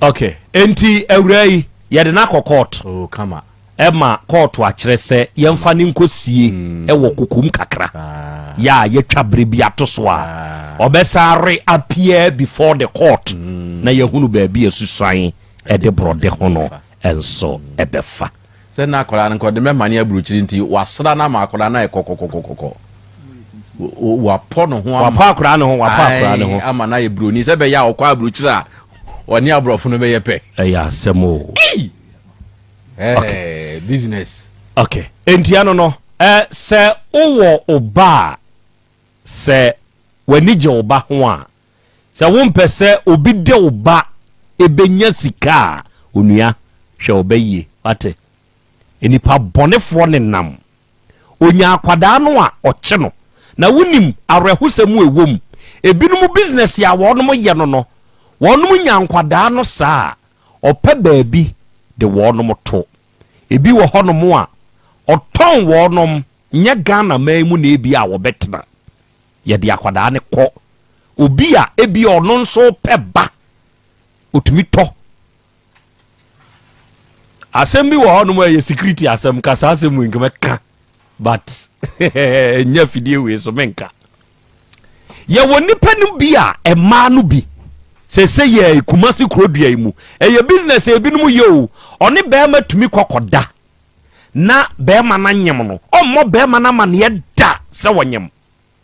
Okay, enti awuraa yi. Yɛde no akɔ kɔɔto. Oh, kama. Ɛma kɔɔto akyerɛ sɛ yɛmfa no nkɔsie mm. wɔ kokom kakra. Ah. Yɛ a yɛtwa bere bi ato so a, ah. ɔbɛsan re appear before the court mm. na yɛhunu baabi a susuan ɛde borɔde ho no nso ɛbɛfa. Sɛ na akwadaa no nka ɔde mɛma ne aburukyiri nti wasra no ama akwadaa no ayɛ kɔkɔkɔkɔkɔ. Wapɔ ne ho ama. Wapɔ akwadaa no ho, wapɔ akwadaa no ho. Ama no ayɛ buroni sɛ ɛbɛyɛ a ɔkɔ aburukyiri a ɔne aborɔfo no bɛyɛ pɛ. Ɛyɛ asɛm o. Ei! Okay. Business. Okay. Enti ɛno no, eh, sɛ wowɔ wo ba a, sɛ w'ani gye wo ba ho a, Sɛ wompɛ sɛ obi de wo ba bɛnya sika a, onua, hwɛ wo ba yie, wate? Nnipa bɔnefoɔ nenam. Ɔnya akwadaa no a, ɔkye no. Na wonim awerɛhosɛm a ɛwɔ mu? Ebinom business a wɔnom yɛ no no, wɔnom nya nkwadaa no saa a, ɔpɛ baabi de wɔnom to. Ebi wɔ hɔnom a, ɔtɔn wɔnom, nyɛ Ghana man mu na ebia wɔbɛtena. Yɛde akwadaa no kɔ obi a ebia ɔno nso pɛ ba, otumi tɔ. Asɛm bi wɔ hɔnom a ɛyɛ security asɛm, ka saa asɛm wei nka mɛka, but ɛnyɛ afidie wei so menka. Yɛwɔ nnipa no bi a mmaa no bi. Sese yɛ Kumasi kuro dua yi mu. Ɛyɛ business a ebinom yɛ o. Ɔne bɛrima tumi kɔkɔda na bɛrima no anyem no. Ɔmmɔ bɛrima no amaneɛ da sɛ ɔnyem.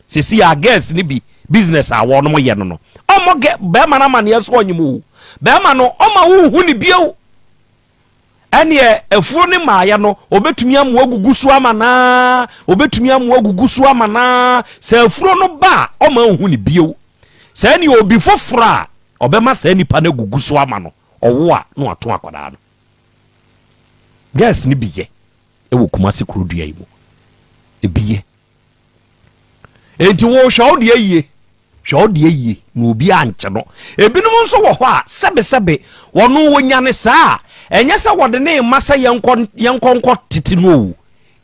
Sisi a girls no bi business a wɔnom yɛ no no. Ɔmmɔ bɛrima no amaneɛ sɛ ɔnyem o. Bɛrima no ɔma wonhu ne bio. Ɛneɛ afuo ne maayɛ no ɔbɛtumi amoa gugu so ama naa, ɔbɛtumi amoa gugu so ama naa. Sɛ afuo no ba a ɔma nhu ne bio. Sɛ ɛneɛ obi foforɔ a ɔbɛma saa nipa no agugu so ama no, ɔwo a na wato akwadaa no. Girls no bi yɛ ɛwɔ Kumasi kuro dua yi mu. Ebi yɛ. Enti wo hwɛ wo deɛ yie, hwɛ wo deɛ yie na obi ankye no. Ebinom nso wɔ hɔ a sɛbesɛbe wɔn wɔnyane saa a, ɛnyɛ sɛ wɔde ne mma sɛ yɛnkɔ yɛnkɔ nkɔ tete no o.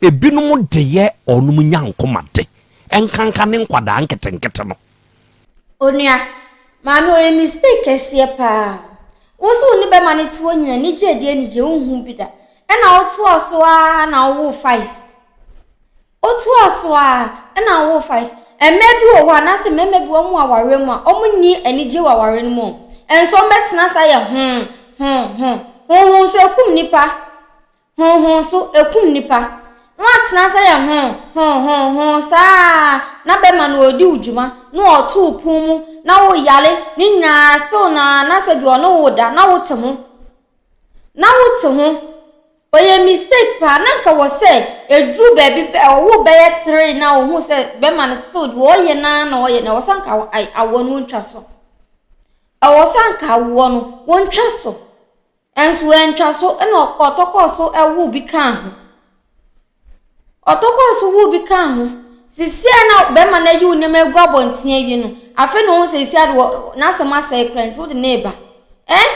Ebinom de yɛ ɔnom nyankoma de, ɛnkanka ne nkwadaa nketenkete no. Onua, maame ɔyɛ mistake kɛseɛ paa. Wo nso wo ne bɛma no te hɔ nyina anigye adi anigye wonhu bi da. Ɛna wotoa so ara na wowoo five. Wotoa so ara na wowoo five. Mmaa bi wɔ hɔ anaasɛ mmarima bi wɔn awareɛ mu a wɔn nni anigye wɔ awareɛ no mu. Nso wɔn bɛtena saa yɛ ho ho ho. Ho ho nso ekum nipa. Ho ho nso ekum nipa. Na watena ase yɛ ho ho ho ho saa na bɛma no ɔredi wo dwuma na ɔto wo pon mu na wo yare ne nyinaa still na na sɛ bi ɔne wo da na wote ho. Na wote ho. Ɔyɛ mistake paa na nka wɔ sɛ ɛduru baabi bɛ ɔwo bɛyɛ tere na ɔhu sɛ bɛma no still deɛ ɔyɛ naa na ɔyɛ na ɛwɔ sɛ nka awoɔ no wɔntwa so. Ɛwɔ sɛ nka awoɔ no wɔntwa so. Nso wɔantwa so na ɔtɔ kɔɔ so woo bi kaa ho. Ɔtɔ kɔɔ so woo bi kaa ho. Sisi a na bɛrima no ayi wo nneɛma agu abɔnten awie no, afei na ɔhu sɛ sisi a de wɔ n'asɛm asɛe koraa nti wode ne reba. Eh?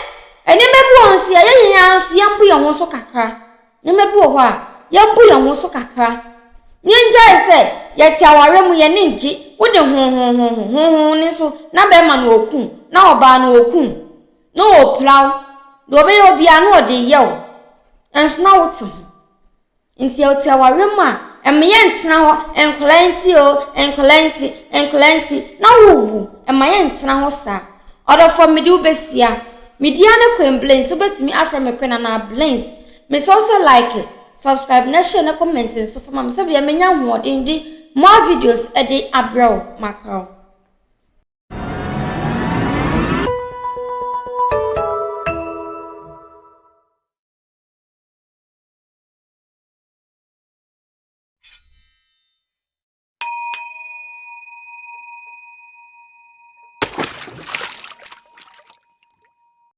Nneɛma bi wɔ hɔ nso yɛyɛ yɛn ara nso yɛmbu yɛn ho so kakra. Nneɛma bi wɔ hɔ a yɛmbu yɛn ho so kakra. Yɛngyae sɛ yɛte awareɛ mu yɛn ani ngye wode ho ho ho ho ho ho ne nso na bɛrima no ɔkum na ɔbaa no ɔkum. Na ɔrepira wo. Deɛ ɔbɛyɛ wo biara na ɔde reyɛ wo. Nso na wote ho. Nti yɛte awareɛ mu a, ɛmma yɛntena hɔ, nkwadaa nti o, nkwadaa nti, nkwadaa nti, na wowu. Ɛmma yɛntena hɔ saa. Ɔdɔfoɔ mede wo bɛsia. Me din ara ne Queen Blings, wobɛtumi afrɛ me Queen anaa Blings. Mesrɛ wo sɛ like, subscribe na share na comment nso fa ma me sɛdeɛ mɛnya ahoɔden de more videos de abrɛ wo. Makra wo.